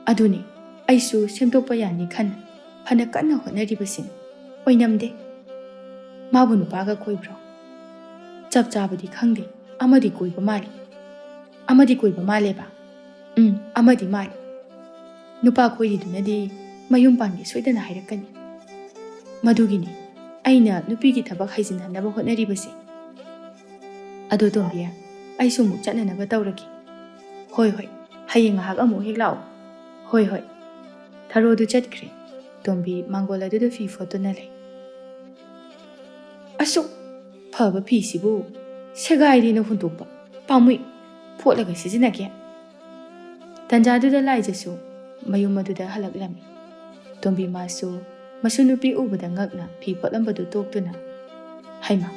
ꯑꯗꯨꯅꯤ, ꯑꯩꯁꯨ ꯁꯦꯝꯗꯣꯛꯄ ꯌꯥꯅꯤ ꯈꯟ ꯐꯅ ꯀꯟꯅ ꯍꯣꯠꯅꯔꯤꯕꯁꯤꯅꯤ꯫ ꯑꯣꯏꯅꯝꯗꯦ꯫ ꯃꯥꯕꯨ ꯅꯨꯄꯥꯒ ꯀꯣꯏꯕ꯭ꯔꯣ? ꯆꯞ ꯆꯥꯕꯗꯤ ꯈꯪꯗꯦ꯫ ꯑꯃꯗꯤ ꯀꯣꯏꯕ ꯃꯥꯜꯂꯤ꯫ ꯑꯃꯗꯤ ꯀꯣꯏꯕ ꯃꯥꯜꯂꯦꯕ꯫ ꯎꯝ, ꯑꯃꯗꯤ ꯃꯥꯜꯂꯤ꯫ ꯅꯨꯄꯥ ꯀꯣꯏꯔꯤꯗꯨꯅꯗꯤ ꯃꯌꯨꯝ ꯄꯥꯟꯒꯦ ꯁꯣꯏꯗꯅ ꯍꯥꯏꯔꯛꯀꯅꯤ꯫ ꯃꯗꯨꯒꯤꯅꯤ ꯑꯩꯅ ꯅꯨꯄꯤꯒꯤ ꯊꯕꯛ ꯍꯩꯖꯤꯟꯍꯟꯅꯕ ꯍꯣꯠꯅꯔꯤꯕꯁꯦ꯫ ꯑꯗꯣ ꯇꯣꯝꯕꯤ, ꯑꯩꯁꯨ ꯑꯃꯨꯛ ꯆꯠꯅꯅꯕ ꯇꯧꯔꯒꯦ꯫ ꯍꯣꯏ, ꯍꯣꯏ, ꯍꯌꯦꯡ ꯉꯥꯏꯍꯥꯛ ꯑꯃꯨꯛ ꯍꯦꯛ ꯂꯥꯛꯑꯣ꯫ ꯍꯣꯏ, ꯍꯣꯏ꯫ ꯊꯔꯣꯗꯨ ꯆꯠꯈ꯭ꯔꯦ꯫ ꯇꯣꯝꯕꯤ ꯃꯥꯡꯒꯣꯜ ꯑꯗꯨꯗ ꯐꯤ ꯐꯣꯠꯇꯨꯅ ꯂꯩ꯫ ꯑꯁꯨꯛ ꯐꯕ ꯐꯤꯁꯤꯕꯨ ꯁꯦꯒꯥꯏꯔꯦꯅ ꯍꯨꯟꯗꯣꯛꯄ ꯄꯥꯝꯃꯨꯏ, ꯐꯣꯠꯂꯒ ꯁꯤꯖꯤꯟꯅꯒꯦ꯫ ꯇꯟꯖꯥꯗꯨꯗ ꯂꯥꯏꯖꯁꯨ ꯃꯌꯨꯝ ꯑꯗꯨꯗ ꯍꯜꯂꯛꯂꯝꯃꯤ꯫ ꯇꯣꯝꯕꯤ ꯃꯥꯁꯨ ꯃꯁꯨ ꯅꯨꯄꯤ ꯎꯕꯗ ꯉꯛꯅ ꯐꯤ ꯐꯣꯠꯂꯝꯕꯗꯨ ꯇꯣꯛꯇꯨꯅ, "ꯍꯩꯃꯥ,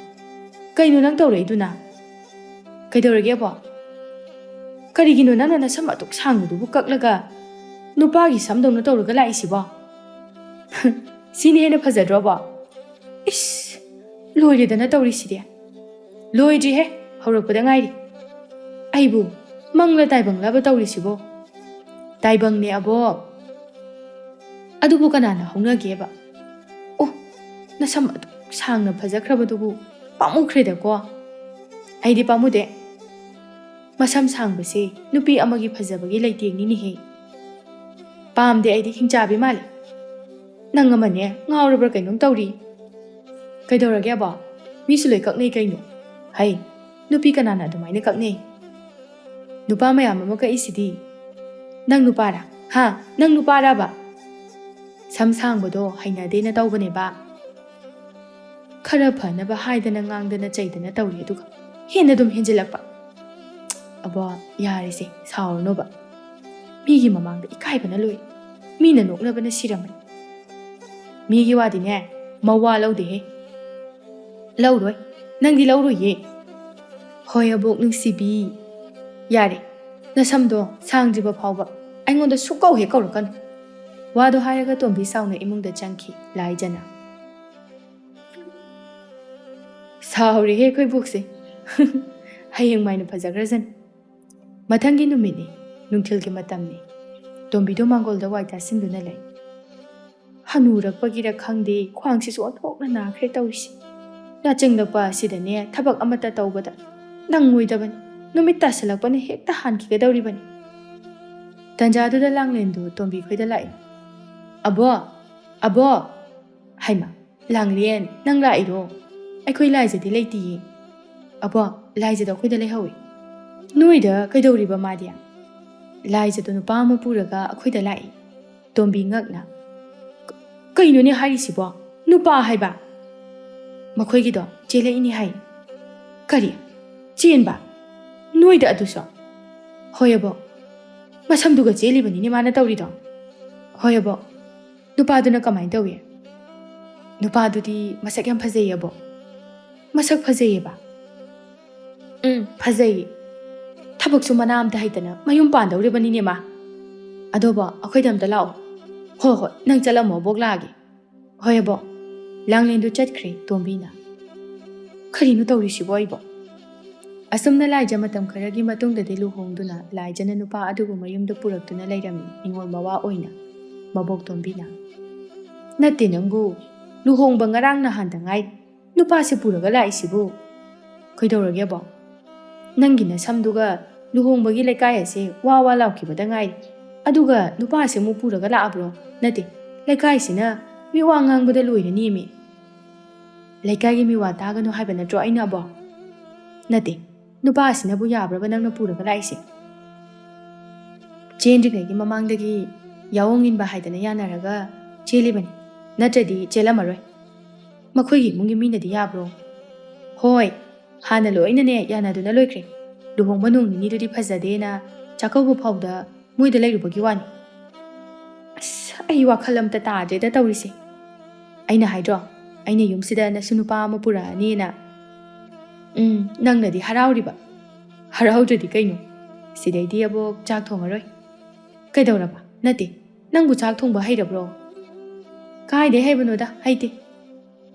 ꯀꯩꯅꯣ ꯅꯪ ꯇꯧꯔꯛꯏꯗꯨꯅ? ꯀꯩꯗꯧꯔꯒꯦꯕꯣ? ꯀꯔꯤꯒꯤꯅꯣ ꯅꯪꯅ ꯅꯁꯝ ꯑꯗꯨꯛ ꯁꯥꯡꯕꯗꯨꯕꯨ ꯀꯛꯂꯒ ꯅꯨꯄꯥꯒꯤ ꯁꯝꯗꯧꯅ ꯇꯧꯔꯒ ꯂꯥꯛꯏꯁꯤꯕꯣ? ꯁꯤꯅ ꯍꯦꯟꯅ ꯐꯖꯗ꯭ꯔꯣꯕꯣ? ꯏꯁ, ꯂꯣꯏꯔꯦꯗꯅ ꯇꯧꯔꯤꯁꯤꯗꯤ!" "ꯂꯣꯏꯗ꯭ꯔꯤꯍꯦ, ꯍꯧꯔꯛꯄꯗ ꯉꯥꯏꯔꯤ꯫ ꯑꯩꯕꯨ ꯃꯪꯂ ꯇꯥꯏꯕꯪꯂꯕ ꯇꯧꯔꯤꯁꯤꯕꯣ?" "ꯇꯥꯏꯕꯪꯅꯦ ꯑꯕꯣꯛ꯫ ꯑꯗꯨꯕꯨ ꯀꯅꯥꯅ ꯍꯧꯅꯒꯦꯕ? ꯑꯣ, ꯅꯁꯝ ꯑꯗꯨꯛ ꯁꯥꯡꯅ ꯐꯖꯈ꯭ꯔꯕꯗꯨꯕꯨ ꯄꯥꯝꯃꯨꯈ꯭ꯔꯦꯗꯀꯣ꯫" "ꯑꯩꯗꯤ ꯄꯥꯝꯃꯨꯗꯦ꯫ ꯃꯁꯝ ꯁꯥꯡꯕꯁꯦ ꯅꯨꯄꯤ ꯑꯃꯒꯤ ꯐꯖꯕꯒꯤ ꯂꯩꯇꯦꯡꯅꯤꯅꯦꯍꯦ꯫ ꯄꯥꯝꯗꯦ ꯑꯩꯗꯤ, ꯍꯤꯡꯆꯥꯕꯤ ꯃꯥꯜꯂꯦ꯫ ꯅꯪ ꯑꯃꯅꯦ, ꯉꯥꯎꯔꯕ꯭ꯔꯥ ꯀꯩꯅꯣꯝ ꯇꯧꯔꯤ꯫ ꯀꯩꯗꯧꯔꯒꯦ ꯑꯕꯣ? ꯃꯤꯁꯨ ꯂꯣꯏ ꯀꯛꯅꯩ ꯀꯩꯅꯣ꯫ ꯍꯩ, ꯅꯨꯄꯤ ꯀꯅꯥꯅ ꯑꯗꯨꯃꯥꯏꯅ ꯀꯛꯅꯩ? ꯅꯨꯄꯥ ꯃꯌꯥꯝ ꯑꯃ ꯀꯛꯏꯁꯤꯗꯤ꯫ ꯅꯪ ꯅꯨꯄꯥꯔꯥ? ꯍꯥ? ꯅꯪ ꯅꯨꯄꯥꯔꯕ? ꯁꯝ ꯁꯥꯡꯕꯗꯣ ꯍꯩꯅꯗꯦꯅ ꯇꯧꯕꯅꯦꯕ꯫ ꯈꯔ ꯐꯅꯕ ꯍꯥꯏꯗꯅ ꯉꯥꯡꯗꯅ ꯆꯩꯗꯅ ꯇꯧꯔꯤ ꯑꯗꯨꯒ꯫ ꯍꯦꯟꯅ ꯑꯗꯨꯝ ꯍꯦꯟꯖꯤꯜꯂꯛꯄ꯫ ꯑꯕꯣ, ꯌꯥꯔꯦꯁꯦ, ꯁꯥꯎꯔꯅꯣꯕ꯫ ꯃꯤꯒꯤ ꯃꯃꯥꯡꯗ ꯏꯀꯥꯏꯕꯅ ꯂꯣꯏ꯫ ꯃꯤꯅ ꯅꯣꯛꯅꯕꯅ ꯁꯤꯔꯝꯃꯅꯤ꯫ ꯃꯤꯒꯤ ꯋꯥꯗꯤꯅꯦ, ꯃꯋꯥ ꯂꯧꯗꯦꯍꯦ꯫ ꯂꯧꯔꯣꯏ꯫ ꯅꯪꯗꯤ ꯂꯧꯔꯣꯏꯌꯦ꯫ ꯍꯣꯏ, ꯑꯕꯣꯛ ꯅꯨꯡꯁꯤꯕꯤ꯫ ꯌꯥꯔꯦ, ꯅꯁꯝꯗꯣ ꯁꯥꯡꯗ꯭ꯔꯤꯕ ꯐꯥꯎꯕ ꯑꯩꯉꯣꯟꯗ ꯁꯨꯛꯀꯧ ꯍꯦꯛ ꯀꯧꯔꯛꯀꯅꯨ꯫ ꯋꯥꯗꯣ ꯍꯥꯏꯔꯒ ꯇꯣꯝꯕꯤ ꯁꯥꯎꯅ ꯏꯃꯨꯡꯗ ꯆꯪꯈꯤ ꯂꯥꯏꯖꯅ꯫ ꯁꯥꯎꯔꯦꯍꯦ ꯑꯩꯈꯣꯏ ꯕꯣꯛꯁꯦ꯫ ꯍꯌꯦꯡ ꯃꯥꯏꯅ ꯐꯖꯈ꯭ꯔꯖꯅꯤ꯫ ꯃꯊꯪꯒꯤ ꯅꯨꯃꯤꯠꯅꯤ, ꯅꯨꯡꯊꯤꯜꯒꯤ ꯃꯇꯝꯅꯤ꯫ ꯇꯣꯝꯕꯤꯗꯣ ꯃꯥꯡꯒꯣꯜꯗ ꯋꯥꯏ ꯇꯥꯁꯤꯟꯗꯨꯅ ꯂꯩ꯫ ꯍꯅꯨꯔꯛꯄꯒꯤꯔ ꯈꯪꯗꯦ, ꯈ꯭ꯋꯥꯡꯁꯤꯁꯨ ꯑꯣꯟꯊꯣꯛꯅ ꯅꯥꯈ꯭ꯔꯦ ꯇꯧꯔꯤꯁꯦ꯫ ꯌꯥꯆꯪꯂꯛꯄ ꯑꯁꯤꯗꯅꯦ ꯊꯕꯛ ꯑꯃꯠꯇ ꯇꯧꯕꯗ ꯅꯪꯉꯣꯏꯗꯕꯅꯤ꯫ ꯅꯨꯃꯤꯠ ꯇꯥꯁꯤꯜꯂꯛꯄꯅ ꯍꯦꯛꯇ ꯍꯥꯟꯈꯤꯒꯗꯧꯔꯤꯕꯅꯤ꯫ ꯇꯟꯖꯥꯗꯨꯗ ꯂꯥꯡꯂꯦꯟꯗꯨ ꯇꯣꯝꯕꯤ ꯈꯣꯏꯗ ꯂꯥꯛꯏ꯫ "ꯑꯕꯣ! ꯑꯕꯣ!" "ꯍꯩꯃ, ꯂꯥꯡꯂꯦꯟ, ꯅꯪ ꯂꯥꯛꯏꯔꯣ? ꯑꯩꯈꯣꯏ ꯂꯥꯏꯖꯗꯤ ꯂꯩꯇꯤꯌꯦ꯫" "ꯑꯕꯣ, ꯂꯥꯏꯖꯗꯣ ꯑꯩꯈꯣꯏꯗ ꯂꯩꯍꯧꯏ꯫" "ꯅꯣꯏꯗ ꯀꯩꯗꯧꯔꯤꯕ ꯃꯥꯗꯤ?" "ꯂꯥꯏꯖꯗꯣ ꯅꯨꯄꯥ ꯑꯃ ꯄꯨꯔꯒ ꯑꯩꯈꯣꯏꯗ ꯂꯥꯛꯏ꯫" ꯇꯣꯝꯕꯤ ꯉꯛꯅ꯫ "ꯀ-, ꯀꯩꯅꯣꯅꯦ ꯍꯥꯏꯔꯤꯁꯤꯕꯣ? ꯅꯨꯄꯥ ꯍꯥꯏꯕ?" "ꯃꯈꯣꯏꯒꯤꯗꯣ ꯆꯦꯜꯂꯛꯏꯅꯦ ꯍꯥꯏ꯫" "ꯀꯔꯤ? ꯆꯦꯟꯕ? ꯅꯣꯏꯗ ꯑꯗꯨꯁꯨ?" "ꯍꯣꯏ ꯑꯕꯣ꯫ ꯃꯁꯝꯗꯨꯒ ꯆꯦꯜꯂꯤꯕꯅꯤꯅꯦ ꯃꯥꯅ ꯇꯧꯔꯤꯗꯣ꯫" "ꯍꯣꯏ ꯑꯕꯣ꯫" "ꯅꯨꯄꯥꯗꯨꯅ ꯀꯃꯥꯏꯅ ꯇꯧꯏ?" "ꯅꯨꯄꯥꯗꯨꯗꯤ ꯃꯁꯛ ꯌꯥꯝ ꯐꯖꯩꯌꯦ ꯑꯕꯣ꯫" "ꯃꯁꯛ ꯐꯖꯩꯌꯦꯕ?" "ꯎꯝ, ꯐꯖꯩꯌꯦ꯫ ꯊꯕꯛꯁꯨ ꯃꯅꯥ ꯑꯝꯇ ꯍꯩꯇꯅ ꯃꯌꯨꯝ ꯄꯥꯟꯗꯧꯔꯤꯕꯅꯤꯅꯦ ꯃꯥ꯫ ꯑꯗꯣꯕꯣ, ꯑꯩꯈꯣꯏꯗ ꯑꯝꯇ ꯂꯥꯛꯑꯣ꯫" "ꯍꯣ ꯍꯣꯏ, ꯅꯪ ꯆꯠꯂꯝꯃꯣ, ꯑꯕꯣꯛ ꯂꯥꯛꯑꯒꯦ꯫" "ꯍꯣꯏ ꯑꯕꯣ꯫" ꯂꯥꯡꯂꯦꯟꯗꯨ ꯆꯠꯈ꯭ꯔꯦ ꯇꯣꯝꯕꯤꯅ꯫ "ꯀꯔꯤꯅꯣ ꯇꯧꯔꯤꯁꯤꯕꯣ ꯑꯩꯕꯣ?" ꯑꯁꯨꯝꯅ ꯂꯥꯏꯖ ꯃꯇꯝ ꯈꯔꯒꯤ ꯃꯇꯨꯡꯗꯗꯤ ꯂꯨꯍꯣꯡꯗꯨꯅ ꯂꯥꯏꯖꯅ ꯅꯨꯄꯥ ꯑꯗꯨꯕꯨ ꯃꯌꯨꯝꯗ ꯄꯨꯔꯛꯇꯨꯅ ꯂꯩꯔꯝꯃꯤ ꯅꯤꯉꯣꯜ ꯃꯋꯥ ꯑꯣꯏꯅ꯫ ꯃꯕꯣꯛ ꯇꯣꯝꯕꯤꯅ, "ꯅꯠꯇꯦ ꯅꯪꯕꯨ, ꯂꯨꯍꯣꯡꯕ ꯉꯔꯥꯡ ꯅꯍꯥꯟꯗ ꯉꯥꯏꯔꯤ꯫ ꯅꯨꯄꯥꯁꯤ ꯄꯨꯔꯒ ꯂꯥꯛꯏꯁꯤꯕꯨ?" "ꯀꯩꯗꯧꯔꯒꯦꯕꯣ? ꯅꯪꯒꯤ ꯅꯁꯝꯗꯨꯒ ꯂꯨꯍꯣꯡꯕꯒꯤ ꯂꯩꯀꯥꯏ ꯑꯁꯦ ꯋꯥ ꯋꯥ ꯂꯥꯎꯈꯤꯕꯗ ꯉꯥꯏꯔꯤ꯫ ꯑꯗꯨꯒ ꯅꯨꯄꯥꯁꯤ ꯑꯃꯨꯛ ꯄꯨꯔꯒ ꯂꯥꯛꯑꯕ꯭ꯔꯣ? ꯅꯠꯇꯦ, ꯂꯩꯀꯥꯏꯁꯤꯅ ꯃꯤ ꯋꯥ ꯉꯥꯡꯕꯗ ꯂꯣꯏꯔꯅꯤꯃꯤ꯫" "ꯂꯩꯀꯥꯏꯒꯤ ꯃꯤ ꯋꯥ ꯇꯥꯒꯅꯨ ꯍꯥꯏꯕ ꯅꯠꯇ꯭ꯔꯣ ꯑꯩꯅ ꯑꯕꯣ?" "ꯅꯠꯇꯦ, ꯅꯨꯄꯥ ꯑꯁꯤꯅꯕꯨ ꯌꯥꯕ꯭ꯔꯕ ꯅꯪꯅ ꯄꯨꯔꯒ ꯂꯥꯛꯏꯁꯦ?" "ꯆꯦꯟꯗ꯭ꯔꯤꯉꯩꯒꯤ ꯃꯃꯥꯡꯗꯒꯤ ꯌꯥꯑꯣꯡ ꯏꯟꯕ ꯍꯥꯏꯗꯅ ꯌꯥꯅꯔꯒ ꯆꯦꯜꯂꯤꯕꯅꯤ, ꯅꯠꯇ꯭ꯔꯗꯤ ꯆꯦꯜꯂꯝꯃꯔꯣꯏ꯫" "ꯃꯈꯣꯏꯒꯤ ꯏꯃꯨꯡꯒꯤ ꯃꯤꯅꯗꯤ ꯌꯥꯕ꯭ꯔꯣ?" "ꯍꯣꯏ, ꯍꯥꯟꯅ ꯂꯣꯏꯅꯅꯦ ꯌꯥꯅꯗꯨꯅ ꯂꯣꯏꯈ꯭ꯔꯦ꯫ ꯂꯨꯍꯣꯡꯕ ꯅꯣꯡ ꯅꯤꯅꯤꯗꯨꯗꯤ ꯐꯖꯗꯦꯅ ꯆꯥꯛꯀꯧꯕ ꯐꯥꯎꯗ ꯃꯣꯏꯗ ꯂꯩꯔꯨꯕꯒꯤ ꯋꯥꯅꯤ꯫ ꯑꯁ, ꯑꯩ ꯋꯥꯈꯜ ꯑꯝꯇ ꯇꯥꯗ꯭ꯔꯦꯗ ꯇꯧꯔꯤꯁꯦ꯫ ꯑꯩꯅ ꯍꯥꯏꯗ꯭ꯔꯣ, ꯑꯩꯅ ꯌꯨꯝꯁꯤꯗ ꯅꯁꯨ ꯅꯨꯄꯥ ꯑꯃ ꯄꯨꯔꯛꯑꯅꯤꯅ? ꯎꯝ, ꯅꯪꯅꯗꯤ ꯍꯔꯥꯎꯔꯤꯕ꯫ ꯍꯔꯥꯎꯗ꯭ꯔꯗꯤ ꯀꯩꯅꯣ? ꯁꯤꯗꯩꯗꯤ ꯑꯕꯣꯛ ꯆꯥꯛ ꯊꯣꯡꯉꯔꯣꯏ꯫ ꯀꯩꯗꯧꯔꯕ? ꯅꯠꯇꯦ, ꯅꯪꯕꯨ ꯆꯥꯛ ꯊꯣꯡꯕ ꯍꯩꯔꯕ꯭ꯔꯣ? ꯀꯥꯏꯗꯩ ꯍꯩꯕꯅꯣꯗ, ꯍꯩꯇꯦ꯫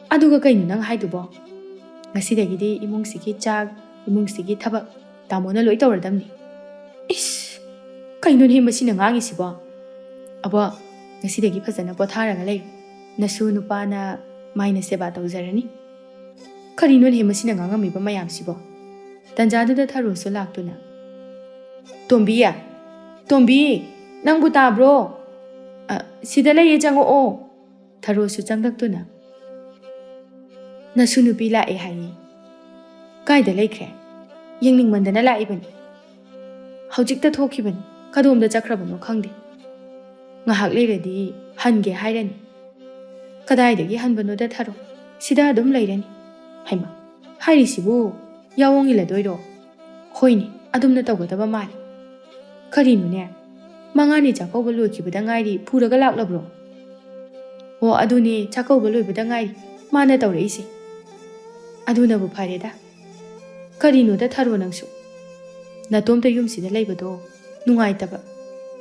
ꯑꯗꯨꯒ ꯀꯩꯅꯣ ꯅꯪ ꯍꯥꯏꯗꯨꯕꯣ? ꯉꯁꯤꯗꯒꯤꯗꯤ ꯏꯃꯨꯡꯁꯤꯒꯤ ꯆꯥꯛ, ꯏꯃꯨꯡꯁꯤꯒꯤ ꯊꯕꯛ ꯇꯥꯃꯣꯅ ꯂꯣꯏ ꯇꯧꯔꯗꯝꯅꯤ꯫ ꯏꯁ! ꯀꯩꯅꯣꯅꯦ ꯃꯁꯤꯅ ꯉꯥꯡꯉꯤꯁꯤꯕꯣ? ꯑꯕꯣ, ꯉꯁꯤꯗꯒꯤ ꯐꯖꯅ ꯄꯣꯊꯥꯔꯒ ꯂꯩꯌꯨ꯫ ꯅꯁꯨ ꯅꯨꯄꯥꯅ ꯃꯥꯏꯅ ꯁꯦꯕꯥ ꯇꯧꯖꯔꯅꯤ꯫ ꯀꯔꯤꯅꯣꯅꯦ ꯃꯁꯤꯅ ꯉꯥꯡꯉꯝꯃꯤꯕ ꯃꯌꯥꯝꯁꯤꯕꯣ? ꯇꯟꯖꯥꯗꯨꯗ ꯊꯔꯣꯁꯨ ꯂꯥꯛꯇꯨꯅ, "ꯇꯣꯝꯕꯤ! ꯇꯣꯝꯕꯤ! ꯅꯪꯕꯨ ꯇꯥꯕ꯭ꯔꯣ? ꯑ, ꯁꯤꯗ ꯂꯩꯌꯦ, ꯆꯪꯉꯛꯑꯣ!" ꯊꯔꯣꯁꯨ ꯆꯪꯂꯛꯇꯨꯅ, "ꯅꯁꯨ ꯅꯨꯄꯤ ꯂꯥꯛꯑꯦ ꯍꯥꯏꯌꯦ꯫ ꯀꯥꯏꯗ ꯂꯩꯈ꯭ꯔꯦ? ꯌꯦꯡꯅꯤꯡꯃꯟꯗꯅ ꯂꯥꯛꯏꯕꯅꯤ꯫ ꯍꯧꯖꯤꯛꯇ ꯊꯣꯛꯈꯤꯕꯅꯤ꯫ ꯀꯗꯣꯝꯗ ꯆꯠꯈ꯭ꯔꯕꯅꯣ ꯈꯪꯗꯦ꯫ ꯉꯥꯏꯍꯥꯛ ꯂꯩꯔꯗꯤ ꯍꯟꯒꯦ ꯍꯥꯏꯔꯅꯤ꯫ ꯀꯗꯥꯏꯗꯒꯤ ꯍꯟꯕꯅꯣꯗ ꯊꯔꯣ? ꯁꯤꯗ ꯑꯗꯨꯝ ꯂꯩꯔꯅꯤ꯫" ꯍꯩꯃꯥ, ꯍꯥꯏꯔꯤꯁꯤꯕꯨ ꯌꯥꯑꯣꯡ ꯏꯜꯂꯗꯣꯏꯔꯣ? ꯍꯣꯏꯅꯦ, ꯑꯗꯨꯝꯅ ꯇꯧꯒꯗꯕ ꯃꯥꯜꯂꯤ꯫ ꯀꯔꯤꯅꯣꯅꯦ? ꯃꯉꯥꯅꯤ ꯆꯥꯛꯀꯧꯕ ꯂꯣꯏꯈꯤꯕꯗ ꯉꯥꯏꯔꯤ, ꯄꯨꯔꯒ ꯂꯥꯛꯂꯕ꯭ꯔꯣ? ꯑꯣ, ꯑꯗꯨꯅꯦ, ꯆꯥꯛꯀꯧꯕ ꯂꯣꯏꯕꯗ ꯉꯥꯏꯔꯤ ꯃꯥꯅ ꯇꯧꯔꯛꯏꯁꯦ꯫ ꯑꯗꯨꯅꯕꯨ ꯐꯔꯦꯗ꯫ ꯀꯔꯤꯅꯣꯗ ꯊꯔꯣ ꯅꯪꯁꯨ? ꯅꯇꯣꯝꯇ ꯌꯨꯝꯁꯤꯗ ꯂꯩꯕꯗꯣ ꯅꯨꯡꯉꯥꯏꯇꯕ꯫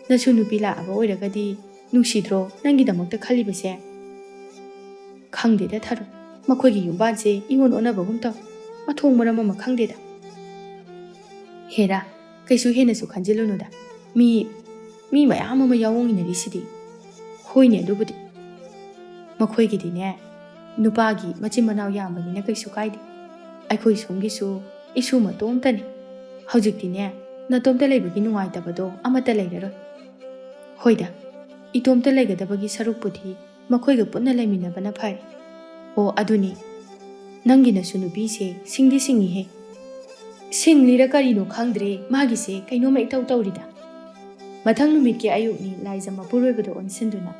ꯅꯁꯨ ꯅꯨꯄꯤ ꯂꯥꯛꯑꯕ ꯑꯣꯏꯔꯒꯗꯤ ꯅꯨꯡꯁꯤꯗ꯭ꯔꯣ ꯅꯪꯒꯤꯗꯃꯛꯇ ꯈꯜꯂꯤꯕꯁꯦ? ꯈꯪꯗꯦꯗ ꯊꯔꯣ, ꯃꯈꯣꯏꯒꯤ ꯌꯨꯝꯕꯥꯟꯁꯦ ꯏꯑꯣꯟ ꯑꯣꯟꯅꯕꯒꯨꯝ ꯇꯧ꯫ ꯃꯊꯣꯡ ꯃꯔꯝ ꯑꯃ ꯈꯪꯗꯦꯗ꯫ ꯍꯦꯔꯥ, ꯀꯩꯁꯨ ꯍꯦꯟꯅꯁꯨ ꯈꯟꯖꯤꯜꯂꯨꯅꯨꯗ꯫ ꯃꯤ, ꯃꯤ ꯃꯌꯥꯝ ꯑꯃ ꯌꯥꯎꯑꯣꯡ ꯏꯟꯅꯔꯤꯁꯤꯗꯤ꯫ ꯍꯣꯏꯅꯦ, ꯑꯗꯨꯕꯨꯗꯤ꯫ ꯃꯈꯣꯏꯒꯤꯗꯤꯅꯦ, ꯅꯨꯄꯥꯒꯤ ꯃꯆꯤꯟ ꯃꯅꯥꯎ ꯌꯥꯝꯕꯅꯤꯅ ꯀꯩꯁꯨ ꯀꯥꯏꯗꯦ꯫ ꯑꯩꯈꯣꯏ ꯁꯣꯝꯒꯤꯁꯨ ꯏꯁꯨ ꯃꯇꯣꯝꯇꯅꯤ꯫ ꯍꯧꯖꯤꯛꯇꯤꯅꯦ, ꯅꯇꯣꯝꯇ ꯂꯩꯕꯒꯤ ꯅꯨꯡꯉꯥꯏꯇꯕꯗꯣ ꯑꯃꯠꯇ ꯂꯩꯔꯔꯣꯏ꯫ ꯍꯣꯏꯗ, ꯏꯇꯣꯝꯇ ꯂꯩꯒꯗꯕꯒꯤ ꯁꯔꯨꯛꯄꯨꯗꯤ ꯃꯈꯣꯏꯒ ꯄꯨꯟꯅ ꯂꯩꯃꯤꯟꯅꯕꯅ ꯐꯔꯦ꯫ ꯑꯣ, ꯑꯗꯨꯅꯤ, ꯅꯪꯒꯤ ꯅꯁꯨ ꯅꯨꯄꯤꯁꯦ ꯁꯤꯡꯗꯤ ꯁꯤꯡꯉꯤꯍꯦ꯫ ꯁꯤꯡꯂꯤꯔ ꯀꯔꯤꯅꯣ ꯈꯪꯗ꯭ꯔꯦ, ꯃꯥꯒꯤꯁꯦ ꯀꯩꯅꯣꯝꯃ ꯏꯇꯧ ꯇꯧꯔꯤꯗ꯫ ꯃꯊꯪ ꯅꯨꯃꯤꯠꯀꯤ ꯑꯌꯨꯛꯅꯤ, ꯂꯥꯏꯖ ꯃꯄꯨꯔꯣꯏꯕꯗ ꯑꯣꯟꯁꯤꯟꯗꯨꯅ,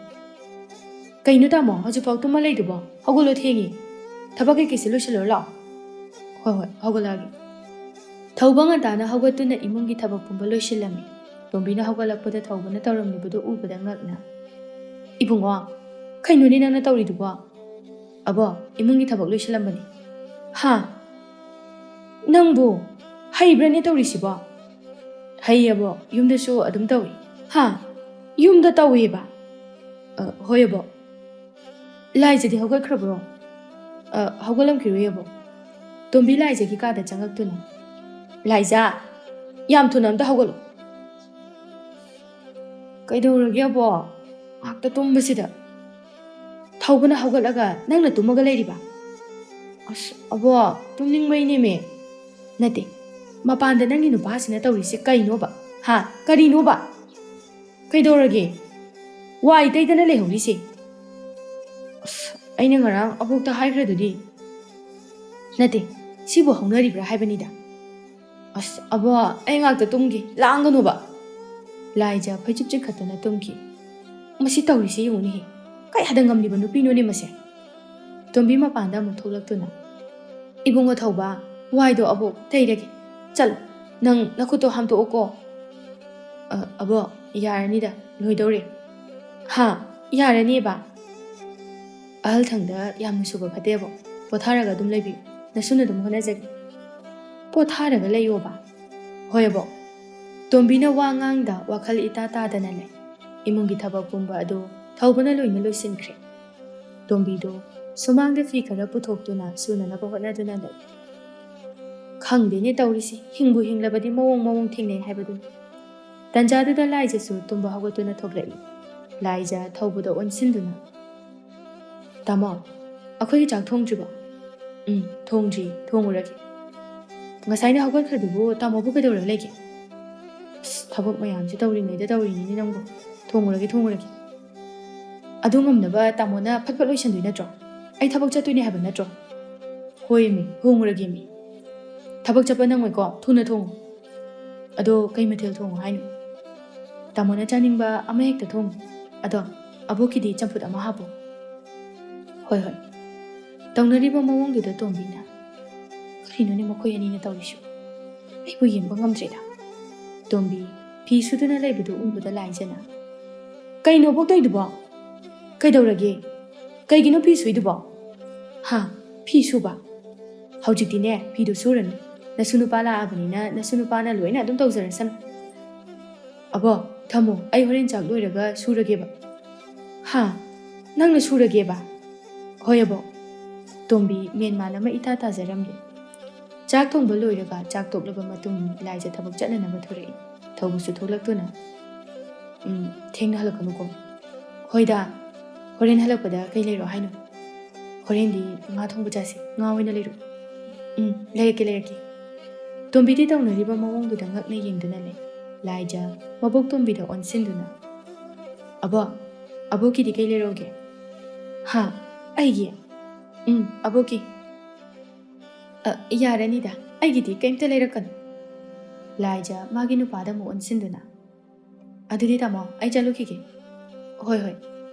"ꯀꯩꯅꯣ ꯇꯥꯃꯣ, ꯍꯧꯖꯤꯛꯐꯥꯎ ꯇꯨꯝꯃ ꯂꯩꯗꯨꯕꯣ? ꯍꯧꯒꯠꯂꯣ, ꯊꯦꯡꯉꯤ꯫ ꯊꯕꯛ ꯀꯩꯀꯩꯁꯦ ꯂꯣꯏꯁꯤꯜꯂꯨꯔ ꯂꯥꯛꯑꯣ꯫" "ꯍꯣꯏ, ꯍꯣꯏ, ꯍꯧꯒꯠꯂꯛꯑꯒꯦ꯫" ꯊꯧꯕ ꯉꯟꯇꯥꯅ ꯍꯧꯒꯠꯇꯨꯅ ꯏꯃꯨꯡꯒꯤ ꯊꯕꯛ ꯄꯨꯝꯕ ꯂꯣꯏꯁꯤꯜꯂꯝꯃꯤ꯫ ꯇꯣꯝꯕꯤꯅ ꯍꯧꯒꯠꯂꯛꯄꯗ ꯊꯧꯕꯅ ꯇꯧꯔꯝꯂꯤꯕꯗꯨ ꯎꯕꯗ ꯉꯛꯅ, "ꯏꯕꯨꯡꯉꯣ, ꯀꯩꯅꯣꯅꯦ ꯅꯪꯅ ꯇꯧꯔꯤꯗꯨꯕꯣ?" "ꯑꯕꯣ, ꯏꯃꯨꯡꯒꯤ ꯊꯕꯛ ꯂꯣꯏꯁꯤꯜꯂꯝꯕꯅꯤ꯫" "ꯍꯥ? ꯅꯪꯕꯨ ꯍꯩꯕ꯭ꯔꯅꯦ ꯇꯧꯔꯤꯁꯤꯕꯣ?" "ꯍꯩ ꯑꯕꯣ, ꯌꯨꯝꯗꯁꯨ ꯑꯗꯨꯝ ꯇꯧꯏ꯫" "ꯍꯥ? ꯌꯨꯝꯗ ꯇꯧꯏꯕ?" "ꯑ, ꯍꯣꯏ ꯑꯕꯣ꯫" "ꯂꯥꯏꯖꯗꯤ ꯍꯧꯒꯠꯈ꯭ꯔꯕ꯭ꯔꯣ?" "ꯑ, ꯍꯧꯒꯠꯂꯝꯈꯤꯔꯣꯏ ꯑꯕꯣ꯫" ꯇꯣꯝꯕꯤ ꯂꯥꯏꯖꯒꯤ ꯀꯥꯗ ꯆꯪꯉꯛꯇꯨꯅ, "ꯂꯥꯏꯖ, ꯌꯥꯝ ꯊꯨꯅ ꯑꯝꯇ ꯍꯧꯒꯠꯂꯨ꯫" "ꯀꯩꯗꯧꯔꯒꯦ ꯑꯕꯣ? ꯉꯥꯛꯇ ꯇꯨꯝꯕꯁꯤꯗ꯫" "ꯊꯧꯕꯅ ꯍꯧꯒꯠꯂꯒ ꯅꯪꯅ ꯇꯨꯝꯃꯒ ꯂꯩꯔꯤꯕ?" "ꯑꯁ ꯑꯕꯣ, ꯇꯨꯝꯅꯤꯡꯕꯩꯅꯦꯃꯦ꯫" "ꯅꯠꯇꯦ, ꯃꯄꯥꯟꯗ ꯅꯪꯒꯤ ꯅꯨꯄꯥꯁꯤꯅ ꯇꯧꯔꯤꯁꯦ ꯀꯩꯅꯣꯕ? ꯍꯥ? ꯀꯔꯤꯅꯣꯕ? ꯀꯩꯗꯧꯔꯒꯦ? ꯋꯥꯏ ꯇꯩꯗꯅ ꯂꯩꯍꯧꯔꯤꯁꯦ?" "ꯑꯁ, ꯑꯩꯅ ꯉꯔꯥꯡ ꯑꯕꯣꯛꯇ ꯍꯥꯏꯈ꯭ꯔꯗꯨꯗꯤ꯫" "ꯅꯠꯇꯦ, ꯁꯤꯕꯨ ꯍꯧꯅꯔꯤꯕ꯭ꯔꯥ ꯍꯥꯏꯕꯅꯤꯗ꯫" "ꯑꯁ ꯑꯕꯣ, ꯑꯩ ꯉꯥꯛꯇ ꯇꯨꯝꯒꯦ, ꯂꯥꯡꯒꯅꯨꯕ꯫" ꯂꯥꯏꯖ ꯐꯩꯖꯨꯞ ꯆꯤꯡꯈꯠꯇꯅ ꯇꯨꯝꯈꯤ꯫ "ꯃꯁꯤ ꯇꯧꯔꯤꯁꯦ ꯌꯦꯡꯉꯨꯅꯦꯍꯦ, ꯀꯩ ꯍꯥꯏꯗ ꯉꯝꯂꯤꯕ ꯅꯨꯄꯤꯅꯣꯅꯦ ꯃꯁꯦ?" ꯇꯣꯝꯕꯤ ꯃꯄꯥꯟꯗ ꯑꯃꯨꯛ ꯊꯣꯛꯂꯛꯇꯨꯅ, "ꯏꯕꯨꯡꯉꯣ ꯊꯧꯕ, ꯋꯥꯏꯗꯣ ꯑꯕꯣꯛ ꯇꯩꯔꯒꯦ꯫ ꯆꯠꯂꯨ, ꯅꯪ ꯅꯈꯨꯠꯇꯣ ꯍꯥꯝꯇꯣꯛꯎꯀꯣ꯫" "ꯑ, ꯑꯕꯣ, ꯌꯥꯔꯅꯤꯗ, ꯂꯣꯏꯗꯧꯔꯦ꯫" "ꯍꯥ? ꯌꯥꯔꯅꯤꯕ?" "ꯑꯍꯜ ꯊꯪꯗ ꯌꯥꯝꯅ ꯁꯨꯕ ꯐꯠꯇꯦꯕꯣ꯫ ꯄꯣꯊꯥꯔꯒ ꯑꯗꯨꯝ ꯂꯩꯕꯤꯌꯨ꯫ ꯅꯁꯨꯅ ꯑꯗꯨꯝ ꯍꯣꯠꯅꯖꯒꯦ꯫" "ꯄꯣꯊꯥꯔꯒ ꯂꯩꯌꯣꯕ꯫" "ꯍꯣꯏ ꯑꯕꯣ꯫" ꯇꯣꯝꯕꯤꯅ ꯋꯥ ꯉꯥꯡꯗ ꯋꯥꯈꯜ ꯏꯇꯥ ꯇꯥꯗꯅ ꯂꯩ꯫ ꯏꯃꯨꯡꯒꯤ ꯊꯕꯛ ꯄꯨꯝꯕ ꯑꯗꯨ ꯊꯧꯕꯅ ꯂꯣꯏꯅ ꯂꯣꯏꯁꯤꯟꯈ꯭ꯔꯦ꯫ ꯇꯣꯝꯕꯤꯗꯨ ꯁꯨꯃꯥꯡꯗ ꯐꯤ ꯈꯔ ꯄꯨꯊꯣꯛꯇꯨꯅ ꯁꯨꯅꯅꯕ ꯍꯣꯠꯅꯗꯨꯅ ꯂꯩ꯫ ꯈꯪꯗꯦꯅꯦ ꯇꯧꯔꯤꯁꯤ, ꯍꯤꯡꯕꯨ ꯍꯤꯡꯂꯕꯗꯤ ꯃꯑꯣꯡ ꯃꯑꯣꯡ ꯊꯦꯡꯅꯩ ꯍꯥꯏꯕꯗꯨꯅꯤ꯫ ꯇꯟꯖꯥꯗꯨꯗ ꯂꯥꯏꯖꯁꯨ ꯇꯨꯝꯕ ꯍꯧꯒꯠꯇꯨꯅ ꯊꯣꯛꯂꯛꯏ꯫ ꯂꯥꯏꯖ ꯊꯧꯕꯗ ꯑꯣꯟꯁꯤꯟꯗꯨꯅ, "ꯇꯥꯃꯣ, ꯑꯩꯈꯣꯏꯒꯤ ꯆꯥꯛ ꯊꯣꯡꯗ꯭ꯔꯤꯕꯣ?" "ꯎꯝ, ꯊꯣꯡꯗ꯭ꯔꯤ, ꯊꯣꯡꯉꯨꯔꯒꯦ꯫" "ꯉꯁꯥꯏꯅ ꯍꯧꯒꯠꯈ꯭ꯔꯗꯨꯕꯨ ꯇꯥꯃꯣꯕꯨ ꯀꯩꯗꯧꯔꯒ ꯂꯩꯒꯦ?" "ꯑꯁ, ꯊꯕꯛ ꯃꯌꯥꯝꯁꯦ ꯇꯧꯔꯤꯉꯩꯗ ꯇꯧꯔꯤꯅꯤꯅꯦ ꯅꯪꯕꯨ꯫ ꯊꯣꯡꯉꯨꯔꯒꯦ, ꯊꯣꯡꯉꯨꯔꯒꯦ꯫" "ꯑꯗꯨ ꯉꯝꯅꯕ ꯇꯥꯃꯣꯅ ꯐꯠ ꯐꯠ ꯂꯣꯏꯁꯟꯗꯣꯏ ꯅꯠꯇ꯭ꯔꯣ? ꯑꯩ ꯊꯕꯛ ꯆꯠꯇꯣꯏꯅꯦ ꯍꯥꯏꯕ ꯅꯠꯇ꯭ꯔꯣ?" "ꯍꯣꯏꯃꯤ, ꯊꯣꯡꯉꯨꯔꯒꯦꯃꯤ꯫ ꯊꯕꯛ ꯆꯠꯄ ꯅꯪꯉꯣꯏꯀꯣ, ꯊꯨꯅ ꯊꯣꯡꯉꯨ꯫ ꯑꯗꯣ ꯀꯩ ꯃꯊꯦꯜ ꯊꯣꯡꯉꯣ ꯍꯥꯏꯅꯣ?" "ꯇꯥꯃꯣꯅ ꯆꯥꯅꯤꯡꯕ ꯑꯃ ꯍꯦꯛꯇ ꯊꯣꯡꯉꯨ꯫ ꯑꯗꯣ ꯑꯕꯣꯛꯀꯤꯗꯤ ꯆꯝꯐꯨꯠ ꯑꯃ ꯍꯥꯞꯄꯣ꯫" "ꯍꯣꯏ, ꯍꯣꯏ꯫" ꯇꯧꯅꯔꯤꯕ ꯃꯑꯣꯡꯗꯨꯗ ꯇꯣꯝꯕꯤꯅ, ꯀꯩꯅꯣꯅꯦ ꯃꯈꯣꯏ ꯑꯅꯤꯅ ꯇꯧꯔꯤꯁꯨ? ꯑꯩꯕꯨ ꯌꯦꯡꯕ ꯉꯝꯗ꯭ꯔꯦꯗ꯫ ꯇꯣꯝꯕꯤ ꯐꯤ ꯁꯨꯗꯨꯅ ꯂꯩꯕꯗꯨ ꯎꯕꯗ ꯂꯥꯏꯖꯅ, "ꯀꯩꯅꯣ ꯕꯣꯛꯇꯣꯏꯗꯨꯕꯣ? ꯀꯩꯗꯧꯔꯒꯦ? ꯀꯩꯒꯤꯅꯣ ꯐꯤ ꯁꯨꯏꯗꯨꯕꯣ?" "ꯍꯥ? ꯐꯤ ꯁꯨꯕ? ꯍꯧꯖꯤꯛꯇꯤꯅꯦ ꯐꯤꯗꯨ ꯁꯨꯔꯅꯨ꯫ ꯅꯁꯨ ꯅꯨꯄꯥ ꯂꯥꯛꯑꯕꯅꯤꯅ ꯅꯁꯨ ꯅꯨꯄꯥꯅ ꯂꯣꯏꯅ ꯑꯗꯨꯝ ꯇꯧꯖꯔꯁꯅꯨ꯫ ꯑꯕꯣ, ꯊꯝꯃꯣ, ꯑꯩ ꯍꯣꯔꯦꯟ ꯆꯥꯛ ꯂꯣꯏꯔꯒ ꯁꯨꯔꯒꯦꯕ꯫" "ꯍꯥ? ꯅꯪꯅ ꯁꯨꯔꯒꯦꯕ?" "ꯍꯣꯏ ꯑꯕꯣ꯫" ꯇꯣꯝꯕꯤ ꯃꯦꯟꯃꯥꯟ ꯑꯃ ꯏꯇꯥ ꯇꯥꯖꯔꯝꯗꯦ꯫ ꯆꯥꯛ ꯊꯣꯡꯕ ꯂꯣꯏꯔꯒ ꯆꯥꯛ ꯇꯣꯛꯂꯕ ꯃꯇꯨꯡ ꯂꯥꯏꯖ ꯊꯕꯛ ꯆꯠꯅꯅꯕ ꯊꯣꯔꯛꯏ꯫ ꯊꯧꯕꯁꯨ ꯊꯣꯛꯂꯛꯇꯨꯅ, "ꯎꯝ, ꯊꯦꯡꯅ ꯍꯜꯂꯛꯀꯅꯨꯀꯣ꯫" "ꯍꯣꯏꯗ, ꯍꯣꯔꯦꯟ ꯍꯜꯂꯛꯄꯗ ꯀꯩ ꯂꯩꯔꯣ ꯍꯥꯏꯅꯣ?" "ꯍꯣꯔꯦꯟꯗꯤ ꯉꯥ ꯊꯣꯡꯕ ꯆꯥꯁꯤ, ꯉꯥ ꯑꯣꯏꯅ ꯂꯩꯔꯣ꯫" "ꯎꯝ, ꯂꯩꯔꯛꯀꯦ, ꯂꯩꯔꯛꯀꯦ꯫" ꯇꯣꯝꯕꯤꯗꯤ ꯇꯧꯅꯔꯤꯕ ꯃꯑꯣꯡꯗꯨꯗ ꯉꯛꯅ ꯌꯦꯡꯗꯨꯅ ꯂꯩ꯫ ꯂꯥꯏꯖ ꯃꯕꯣꯛ ꯇꯣꯝꯕꯤꯗ ꯑꯣꯟꯁꯤꯟꯗꯨꯅ, "ꯑꯕꯣ, ꯑꯕꯣꯛꯀꯤꯗꯤ ꯀꯩ ꯂꯩꯔꯛꯎꯒꯦ?" "ꯍꯥ? ꯑꯩꯒꯤ?" "ꯎꯝ, ꯑꯕꯣꯛꯀꯤ꯫" "ꯑ, ꯌꯥꯔꯅꯤꯗ, ꯑꯩꯒꯤꯗꯤ ꯀꯩꯝꯇ ꯂꯩꯔꯛꯀꯅꯨ꯫" ꯂꯥꯏꯖ ꯃꯥꯒꯤ ꯅꯨꯄꯥꯗ ꯑꯃꯨꯛ ꯑꯣꯟꯁꯤꯟꯗꯨꯅ, "ꯑꯗꯨꯗꯤ ꯇꯥꯃꯣ, ꯑꯩ ꯆꯠꯂꯨꯈꯤꯒꯦ꯫" "ꯍꯣꯏ, ꯍꯣꯏ꯫"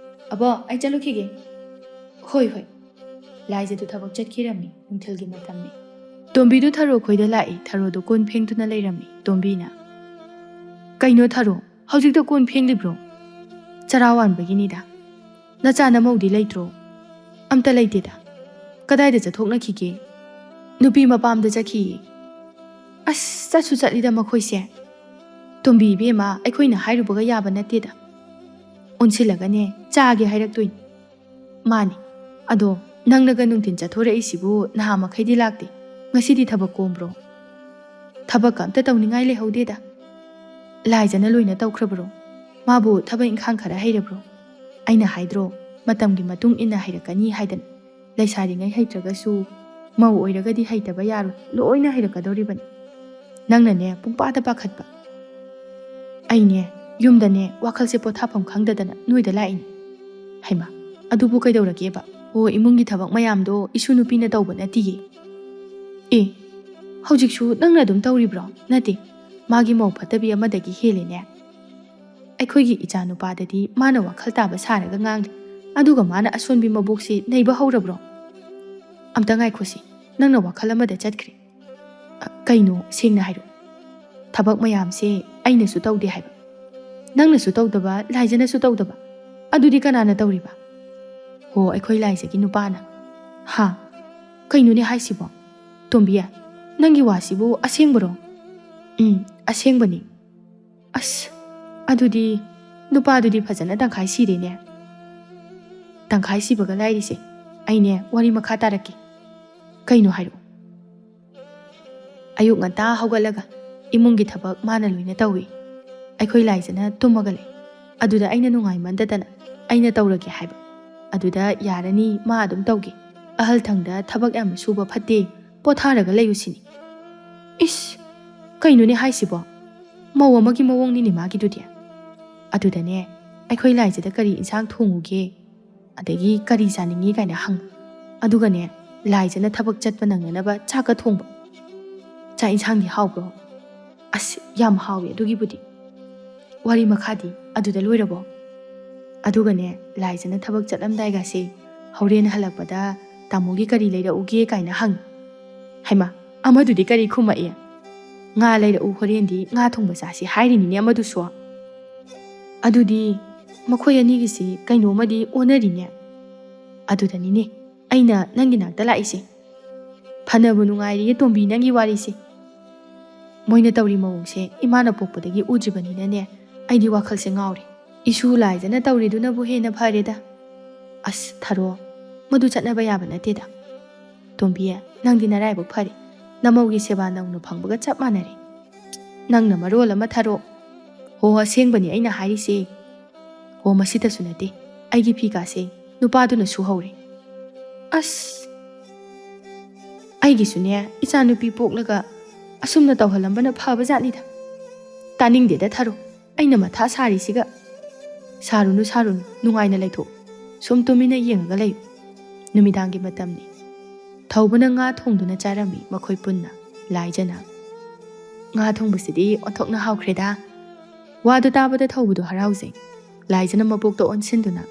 "ꯑꯕꯣ, ꯑꯩ ꯆꯠꯂꯨꯈꯤꯒꯦ꯫" "ꯍꯣꯏ, ꯍꯣꯏ꯫" ꯂꯥꯏꯖꯗꯨ ꯊꯕꯛ ꯆꯠꯈꯤꯔꯝꯃꯤ꯫ ꯅꯨꯡꯊꯤꯜꯒꯤ ꯃꯇꯝꯅꯤ꯫ ꯇꯣꯝꯕꯤꯗꯨ ꯊꯔꯣ ꯈꯣꯏꯗ ꯂꯥꯛꯏ꯫ ꯊꯔꯣꯗꯨ ꯀꯣꯟ ꯐꯦꯡꯗꯨꯅ ꯂꯩꯔꯝꯃꯤ꯫ ꯇꯣꯝꯕꯤꯅ, "ꯀꯩꯅꯣ ꯊꯔꯣ, ꯍꯧꯖꯤꯛꯇ ꯀꯣꯟ ꯐꯦꯡꯂꯤꯕ꯭ꯔꯣ? ꯆꯔꯥ ꯋꯥꯟꯕꯒꯤꯅꯤꯗ꯫ ꯅꯆꯥ ꯅꯃꯧꯗꯤ ꯂꯩꯇ꯭ꯔꯣ?" "ꯑꯝꯇ ꯂꯩꯇꯦꯗ꯫ ꯀꯗꯥꯏꯗ ꯆꯠꯊꯣꯛꯅꯈꯤꯒꯦ? ꯅꯨꯄꯤ ꯃꯄꯥꯝꯗ ꯆꯠꯈꯤꯌꯦ꯫" "ꯑꯁ, ꯆꯠꯁꯨ ꯆꯠꯂꯤꯗ ꯃꯈꯣꯏꯁꯦ꯫ ꯇꯣꯝꯕꯤ ꯏꯕꯦꯝꯃ, ꯑꯩꯈꯣꯏꯅ ꯍꯥꯏꯔꯨꯕꯒ ꯌꯥꯕ ꯅꯠꯇꯦꯗ꯫ ꯑꯣꯟꯁꯤꯜꯂꯒꯅꯦ ꯆꯥꯒꯦ ꯍꯥꯏꯔꯛꯇꯣꯏꯅꯤ꯫ ꯃꯥꯅꯤ꯫ ꯑꯗꯣ ꯅꯪꯅꯒ ꯅꯨꯡꯊꯤꯟ ꯆꯠꯊꯣꯔꯛꯏꯁꯤꯕꯨ ꯅꯍꯥ ꯃꯈꯩꯗꯤ ꯂꯥꯛꯇꯦ꯫ ꯉꯁꯤꯗꯤ ꯊꯕꯛ ꯀꯣꯝꯕ꯭ꯔꯣ?" "ꯊꯕꯛꯀ ꯑꯝꯇ ꯇꯧꯅꯤꯡꯉꯥꯏ ꯂꯩꯍꯧꯗꯦꯗ꯫ ꯂꯥꯏꯖꯅ ꯂꯣꯏꯅ ꯇꯧꯈ꯭ꯔꯕ꯭ꯔꯣ? ꯃꯥꯕꯨ ꯊꯕꯛ ꯏꯪꯈꯥꯡ ꯈꯔ ꯍꯩꯔꯕ꯭ꯔꯣ? ꯑꯩꯅ ꯍꯥꯏꯗ꯭ꯔꯣ, ꯃꯇꯝꯒꯤ ꯃꯇꯨꯡ ꯏꯟꯅ ꯍꯩꯔꯛꯀꯅꯤ ꯍꯥꯏꯗꯅ꯫ ꯂꯩꯁꯥꯔꯤꯉꯩ ꯍꯩꯇ꯭ꯔꯒꯁꯨ ꯃꯧ ꯑꯣꯏꯔꯒꯗꯤ ꯍꯩꯇꯕ ꯌꯥꯔꯣꯏ, ꯂꯣꯏꯅ ꯍꯩꯔꯛꯀꯗꯧꯔꯤꯕꯅꯤ꯫ ꯅꯪꯅꯅꯦ ꯄꯨꯡꯄꯥꯗ ꯄꯥꯈꯠꯄ꯫ ꯑꯩꯅꯦ ꯌꯨꯝꯗꯅꯦ ꯋꯥꯈꯜꯁꯦ ꯄꯣꯊꯥꯐꯝ ꯈꯪꯗꯗꯅ ꯅꯣꯏꯗ ꯂꯥꯛꯏꯅꯤ꯫" "ꯍꯩꯃꯥ, ꯑꯗꯨꯕꯨ ꯀꯩꯗꯧꯔꯒꯦꯕ? ꯑꯣ, ꯏꯃꯨꯡꯒꯤ ꯊꯕꯛ ꯃꯌꯥꯝꯗꯣ ꯏꯁꯨ ꯅꯨꯄꯤꯅ ꯇꯧꯕ ꯅꯠꯇꯤꯌꯦ꯫" "ꯑꯦ, ꯍꯧꯖꯤꯛꯁꯨ ꯅꯪꯅ ꯑꯗꯨꯝ ꯇꯧꯔꯤꯕ꯭ꯔꯣ?" "ꯅꯠꯇꯦ, ꯃꯥꯒꯤ ꯃꯧ ꯐꯠꯇꯕꯤ ꯑꯃꯗꯒꯤ ꯍꯦꯜꯂꯦꯅꯦ꯫ ꯑꯩꯈꯣꯏꯒꯤ ꯏꯆꯥ ꯅꯨꯄꯥꯗꯗꯤ ꯃꯥꯅ ꯋꯥꯈꯜ ꯇꯥꯕ ꯁꯥꯔꯒ ꯉꯥꯡꯂꯤ, ꯑꯗꯨꯒ ꯃꯥꯅ ꯑꯁꯣꯟꯕꯤ ꯃꯕꯣꯛꯁꯤ ꯅꯩꯕ ꯍꯧꯔꯕ꯭ꯔꯣ? ꯑꯝꯇ ꯉꯥꯏꯈꯣꯁꯤ, ꯅꯪꯅ ꯋꯥꯈꯜ ꯑꯃꯗ ꯆꯠꯈ꯭ꯔꯦ꯫ "ꯑ, ꯀꯩꯅꯣ? ꯁꯦꯡꯅ ꯍꯥꯏꯔꯛꯑꯣ꯫ ꯊꯕꯛ ꯃꯌꯥꯝꯁꯦ ꯑꯩꯅꯁꯨ ꯇꯧꯗꯦ ꯍꯥꯏꯕ, ꯅꯪꯅꯁꯨ ꯇꯧꯗꯕ, ꯂꯥꯏꯖꯅꯁꯨ ꯇꯧꯗꯕ, ꯑꯗꯨꯗꯤ ꯀꯅꯥꯅ ꯇꯧꯔꯤꯕ?" "ꯍꯣ, ꯑꯩꯈꯣꯏ ꯂꯥꯏꯖꯒꯤ ꯅꯨꯄꯥꯅ꯫" "ꯍꯥ? ꯀꯩꯅꯣꯅꯦ ꯍꯥꯏꯁꯤꯕꯣ? ꯇꯣꯝꯕꯤ, ꯅꯪꯒꯤ ꯋꯥꯁꯤꯕꯨ ꯑꯁꯦꯡꯕꯔꯣ?" "ꯎꯝ, ꯑꯁꯦꯡꯕꯅꯤ꯫" "ꯑꯁ, ꯑꯗꯨꯗꯤ ꯅꯨꯄꯥꯗꯨꯗꯤ ꯐꯖꯅ ꯇꯪꯈꯥꯏ ꯁꯤꯔꯦꯅꯦ꯫" "ꯇꯪꯈꯥꯏ ꯁꯤꯕꯒ ꯂꯥꯏꯔꯤꯁꯦ꯫ ꯑꯩꯅꯦ, ꯋꯥꯔꯤ ꯃꯈꯥ ꯇꯥꯔꯛꯀꯦ꯫" "ꯀꯩꯅꯣ ꯍꯥꯏꯔꯛꯑꯣ꯫" "ꯑꯌꯨꯛ ꯉꯟꯇꯥ ꯍꯧꯒꯠꯂꯒ ꯏꯃꯨꯡꯒꯤ ꯊꯕꯛ ꯃꯥꯅ ꯂꯣꯏꯅ ꯇꯧꯏ꯫ ꯑꯩꯈꯣꯏ ꯂꯥꯏꯖꯅ ꯇꯨꯝꯃꯒ ꯂꯩ꯫ ꯑꯗꯨꯗ ꯑꯩꯅ ꯅꯨꯡꯉꯥꯏꯃꯟꯗꯗꯅ ꯑꯩꯅ ꯇꯧꯔꯒꯦ ꯍꯥꯏꯕ꯫ ꯑꯗꯨꯗ ꯌꯥꯔꯅꯤ, ꯃꯥ ꯑꯗꯨꯝ ꯇꯧꯒꯦ꯫ ꯑꯍꯜ ꯊꯪꯗ ꯊꯕꯛ ꯌꯥꯝꯅ ꯁꯨꯕ ꯐꯠꯇꯦ, ꯄꯣꯊꯥꯔꯒ ꯂꯩꯌꯨ ꯁꯤꯅꯤ꯫" "ꯏꯁ, ꯀꯩꯅꯣꯅꯦ ꯍꯥꯏꯁꯤꯕꯣ? ꯃꯧ ꯑꯃꯒꯤ ꯃꯑꯣꯡꯅꯤꯅꯦ ꯃꯥꯒꯤꯗꯨꯗꯤ꯫" ꯑꯗꯨꯗꯅꯦ, "ꯑꯩꯈꯣꯏ ꯂꯥꯏꯖꯗ ꯀꯔꯤ ꯏꯟꯁꯥꯡ ꯊꯣꯡꯉꯨꯒꯦ, ꯑꯗꯒꯤ ꯀꯔꯤ ꯆꯥꯅꯤꯡꯉꯤ?" ꯀꯥꯏꯅ ꯍꯪ꯫ ꯑꯗꯨꯒꯅꯦ, ꯂꯥꯏꯖꯅ ꯊꯕꯛ ꯆꯠꯄ ꯅꯪꯅꯅꯕ ꯆꯥꯛꯀ ꯊꯣꯡꯕ꯫ "ꯆꯥꯛ ꯏꯟꯁꯥꯡꯗꯤ ꯍꯥꯎꯕ꯭ꯔꯣ?" "ꯑꯁ, ꯌꯥꯝ ꯍꯥꯎꯋꯦ ꯑꯗꯨꯒꯤꯕꯨꯗꯤ꯫" "ꯋꯥꯔꯤ ꯃꯈꯥꯗꯤ ꯑꯗꯨꯗ ꯂꯣꯏꯔꯕꯣ?" ꯑꯗꯨꯒꯅꯦ, ꯂꯥꯏꯖꯅ ꯊꯕꯛ ꯆꯠꯂꯝꯗꯥꯏꯒꯁꯦ, "ꯍꯣꯔꯦꯟ ꯍꯜꯂꯛꯄꯗ ꯇꯥꯃꯣꯒꯤ ꯀꯔꯤ ꯂꯩꯔꯛꯎꯒꯦ?" ꯀꯥꯏꯅ ꯍꯪ꯫ ꯍꯩꯃꯥ, ꯑꯃꯗꯨꯗꯤ ꯀꯔꯤ ꯈꯨꯝꯃꯛꯏ? "ꯉꯥ ꯂꯩꯔꯛꯎ, ꯍꯣꯔꯦꯟꯗꯤ ꯉꯥ ꯊꯣꯡꯕ ꯆꯥꯁꯤ" ꯍꯥꯏꯔꯤꯅꯤꯅꯦ ꯑꯃꯗꯨꯁꯨ꯫ ꯑꯗꯨꯗꯤ ꯃꯈꯣꯏ ꯑꯅꯤꯒꯤꯁꯤ ꯀꯩꯅꯣꯝꯃꯗꯤ ꯑꯣꯟꯅꯔꯤꯅꯦ꯫ ꯑꯗꯨꯗꯅꯤꯅꯦ ꯑꯩꯅ ꯅꯪꯒꯤ ꯅꯥꯛꯇ ꯂꯥꯛꯏꯁꯦ꯫ ꯐꯅꯕꯨ ꯅꯨꯡꯉꯥꯏꯔꯤꯌꯦ ꯇꯣꯝꯕꯤ, ꯅꯪꯒꯤ ꯋꯥꯔꯤꯁꯦ꯫ ꯃꯣꯏꯅ ꯇꯧꯔꯤ ꯃꯑꯣꯡꯁꯦ ꯏꯃꯥꯅ ꯄꯣꯛꯄꯗꯒꯤ ꯎꯗ꯭ꯔꯤꯕꯅꯤꯅꯅꯦ, ꯑꯩꯗꯤ ꯋꯥꯈꯜꯁꯦ ꯉꯥꯎꯔꯦ꯫ ꯏꯁꯨ ꯂꯥꯏꯖꯅ ꯇꯧꯔꯤꯗꯨꯅꯕꯨ ꯍꯦꯟꯅ ꯐꯔꯦꯗ꯫ ꯑꯁ, ꯊꯔꯣ, ꯃꯗꯨ ꯆꯠꯅꯕ ꯌꯥꯕ ꯅꯠꯇꯦꯗ꯫ ꯇꯣꯝꯕꯤ, ꯅꯪꯗꯤ ꯅꯔꯥꯏꯕꯛ ꯐꯔꯦ꯫ ꯅꯃꯧꯒꯤ ꯁꯦꯕꯥ ꯅꯧꯅ ꯐꯪꯕꯒ ꯆꯞ ꯃꯥꯟꯅꯔꯦ꯫ ꯅꯪꯅ ꯃꯔꯣꯜ ꯑꯃ, ꯊꯔꯣ꯫ ꯍꯣ, ꯑꯁꯦꯡꯕꯅꯤ ꯑꯩꯅ ꯍꯥꯏꯔꯤꯁꯦ꯫ ꯍꯣ, ꯃꯁꯤꯇꯁꯨ ꯅꯠꯇꯦ, ꯑꯩꯒꯤ ꯐꯤꯒꯥꯁꯦ ꯅꯨꯄꯥꯗꯨꯅ ꯁꯨꯍꯧꯔꯦ꯫ ꯑꯁ! ꯑꯩꯒꯤꯁꯨꯅꯦ, ꯏꯆꯥꯅꯨꯄꯤ ꯄꯣꯛꯂꯒ ꯑꯁꯨꯝꯅ ꯇꯧꯍꯜꯂꯝꯕꯅ ꯐꯕ ꯖꯥꯠꯅꯤꯗ꯫ ꯇꯥꯅꯤꯡꯗꯦꯗ ꯊꯔꯣ, ꯑꯩꯅ ꯃꯊꯥ ꯁꯥꯔꯤꯁꯤꯒ꯫ ꯁꯥꯔꯨꯅꯨ, ꯁꯥꯔꯨꯅꯨ, ꯅꯨꯡꯉꯥꯏꯅ ꯂꯩꯊꯣꯛꯎ꯫ ꯁꯨꯝ ꯇꯨꯃꯤꯟꯅ ꯌꯦꯡꯉꯒ ꯂꯩꯌꯨ꯫ ꯅꯨꯃꯤꯗꯥꯡꯒꯤ ꯃꯇꯝꯅꯤ꯫ ꯊꯧꯕꯅ ꯉꯥ ꯊꯣꯡꯗꯨꯅ ꯆꯥꯔꯝꯃꯤ ꯃꯈꯣꯏ ꯄꯨꯟꯅ꯫ ꯂꯥꯏꯖꯅ, "ꯉꯥ ꯊꯣꯡꯕꯁꯤꯗꯤ ꯑꯣꯟꯊꯣꯛꯅ ꯍꯥꯎꯈ꯭ꯔꯦꯗ!" ꯋꯥꯗꯨ ꯇꯥꯕꯗ ꯊꯧꯕꯗꯨ ꯍꯔꯥꯎꯖꯩ꯫ ꯂꯥꯏꯖꯅ ꯃꯕꯣꯛꯇ ꯑꯣꯟꯁꯤꯟꯗꯨꯅ,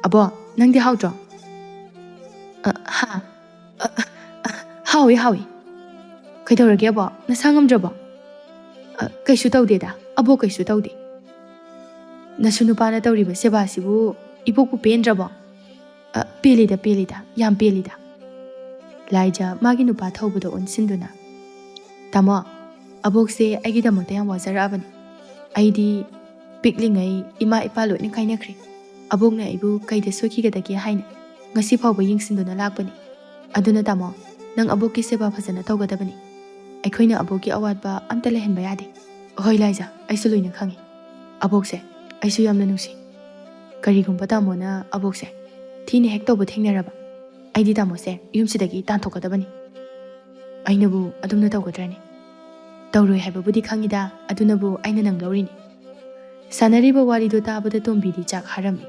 "ꯑꯕꯣ, ꯅꯪꯗꯤ ꯍꯥꯎꯇ꯭ꯔꯣ?" "ꯑ, ꯍꯥ? ꯑ, ꯑ, ꯑ, "ꯍꯥꯎꯏ, ꯍꯥꯎꯏ꯫ ꯀꯩꯗꯧꯔꯒꯦ ꯑꯕꯣꯛ? ꯅꯁꯥ ꯉꯝꯗ꯭ꯔꯕꯣ?" "ꯑ, ꯀꯩꯁꯨ ꯇꯧꯗꯦꯗ, ꯑꯕꯣꯛ, ꯀꯩꯁꯨ ꯇꯧꯗꯦ꯫ ꯅꯁꯨ ꯅꯨꯄꯥꯅ ꯇꯧꯔꯤꯕ ꯁꯦꯕꯥꯁꯤꯕꯨ ꯏꯕꯣꯛꯄꯨ ꯄꯦꯟꯗ꯭ꯔꯕꯣ?" "ꯑ, ꯄꯦꯜꯂꯤꯗ, ꯄꯦꯜꯂꯤꯗ, ꯌꯥꯝ ꯄꯦꯜꯂꯤꯗ꯫" ꯂꯥꯏꯖ ꯃꯥꯒꯤ ꯅꯨꯄꯥ ꯊꯧꯕꯗ ꯑꯣꯟꯁꯤꯟꯗꯨꯅ, "ꯇꯥꯃꯣ, ꯑꯕꯣꯛꯁꯦ ꯑꯩꯒꯤꯗꯃꯛꯇ ꯌꯥꯝ ꯋꯥꯖꯔꯛꯑꯕꯅꯤ꯫ ꯑꯩꯗꯤ ꯄꯤꯛꯂꯤꯉꯩ ꯏꯃꯥ ꯏꯄꯥ ꯂꯣꯏꯅ ꯀꯥꯏꯅꯈ꯭ꯔꯦ꯫ ꯑꯕꯣꯛꯅ ꯑꯩꯕꯨ ꯀꯩꯗ ꯁꯣꯏꯈꯤꯒꯗꯒꯦ ꯍꯥꯏꯅ ꯉꯁꯤ ꯐꯥꯎꯕ ꯌꯦꯡꯁꯤꯟꯗꯨꯅ ꯂꯥꯛꯄꯅꯤ꯫ ꯑꯗꯨꯅ ꯇꯥꯃꯣ, ꯅꯪ ꯑꯕꯣꯛꯀꯤ ꯁꯦꯕꯥ ꯐꯖꯅ ꯇꯧꯒꯗꯕꯅꯤ꯫ ꯑꯩꯈꯣꯏꯅ ꯑꯕꯣꯛꯀꯤ ꯑꯋꯥꯠꯄ ꯑꯝꯇ ꯂꯩꯍꯟꯕ ꯌꯥꯗꯦ꯫" "ꯍꯣꯏ ꯂꯥꯏꯖ, ꯑꯩꯁꯨ ꯂꯣꯏꯅ ꯈꯪꯉꯤ꯫ ꯑꯕꯣꯛꯁꯦ ꯑꯩꯁꯨ ꯌꯥꯝꯅ ꯅꯨꯡꯁꯤ꯫ ꯀꯔꯤꯒꯨꯝꯕ ꯇꯥꯃꯣꯅ ꯑꯕꯣꯛꯁꯦ ꯊꯤꯅ ꯍꯦꯛ ꯇꯧꯕ ꯊꯦꯡꯅꯔꯕ, ꯑꯩꯗꯤ ꯇꯥꯃꯣꯁꯦ ꯌꯨꯝꯁꯤꯗꯒꯤ ꯇꯥꯟꯊꯣꯛꯀꯗꯕꯅꯤ꯫ ꯑꯩꯅꯕꯨ ꯑꯗꯨꯝꯅ ꯇꯧꯒꯗ꯭ꯔꯅꯦ? ꯇꯧꯔꯣꯏ ꯍꯥꯏꯕꯕꯨꯗꯤ ꯈꯪꯉꯤꯗ, ꯑꯗꯨꯅꯕꯨ ꯑꯩꯅ ꯅꯪ ꯂꯧꯔꯤꯅꯤ꯫" ꯁꯥꯟꯅꯔꯤꯕ ꯋꯥꯔꯤꯗꯨ ꯇꯥꯕꯗ ꯇꯣꯝꯕꯤꯗꯤ ꯆꯥꯛ ꯍꯥꯔꯝꯃꯤ꯫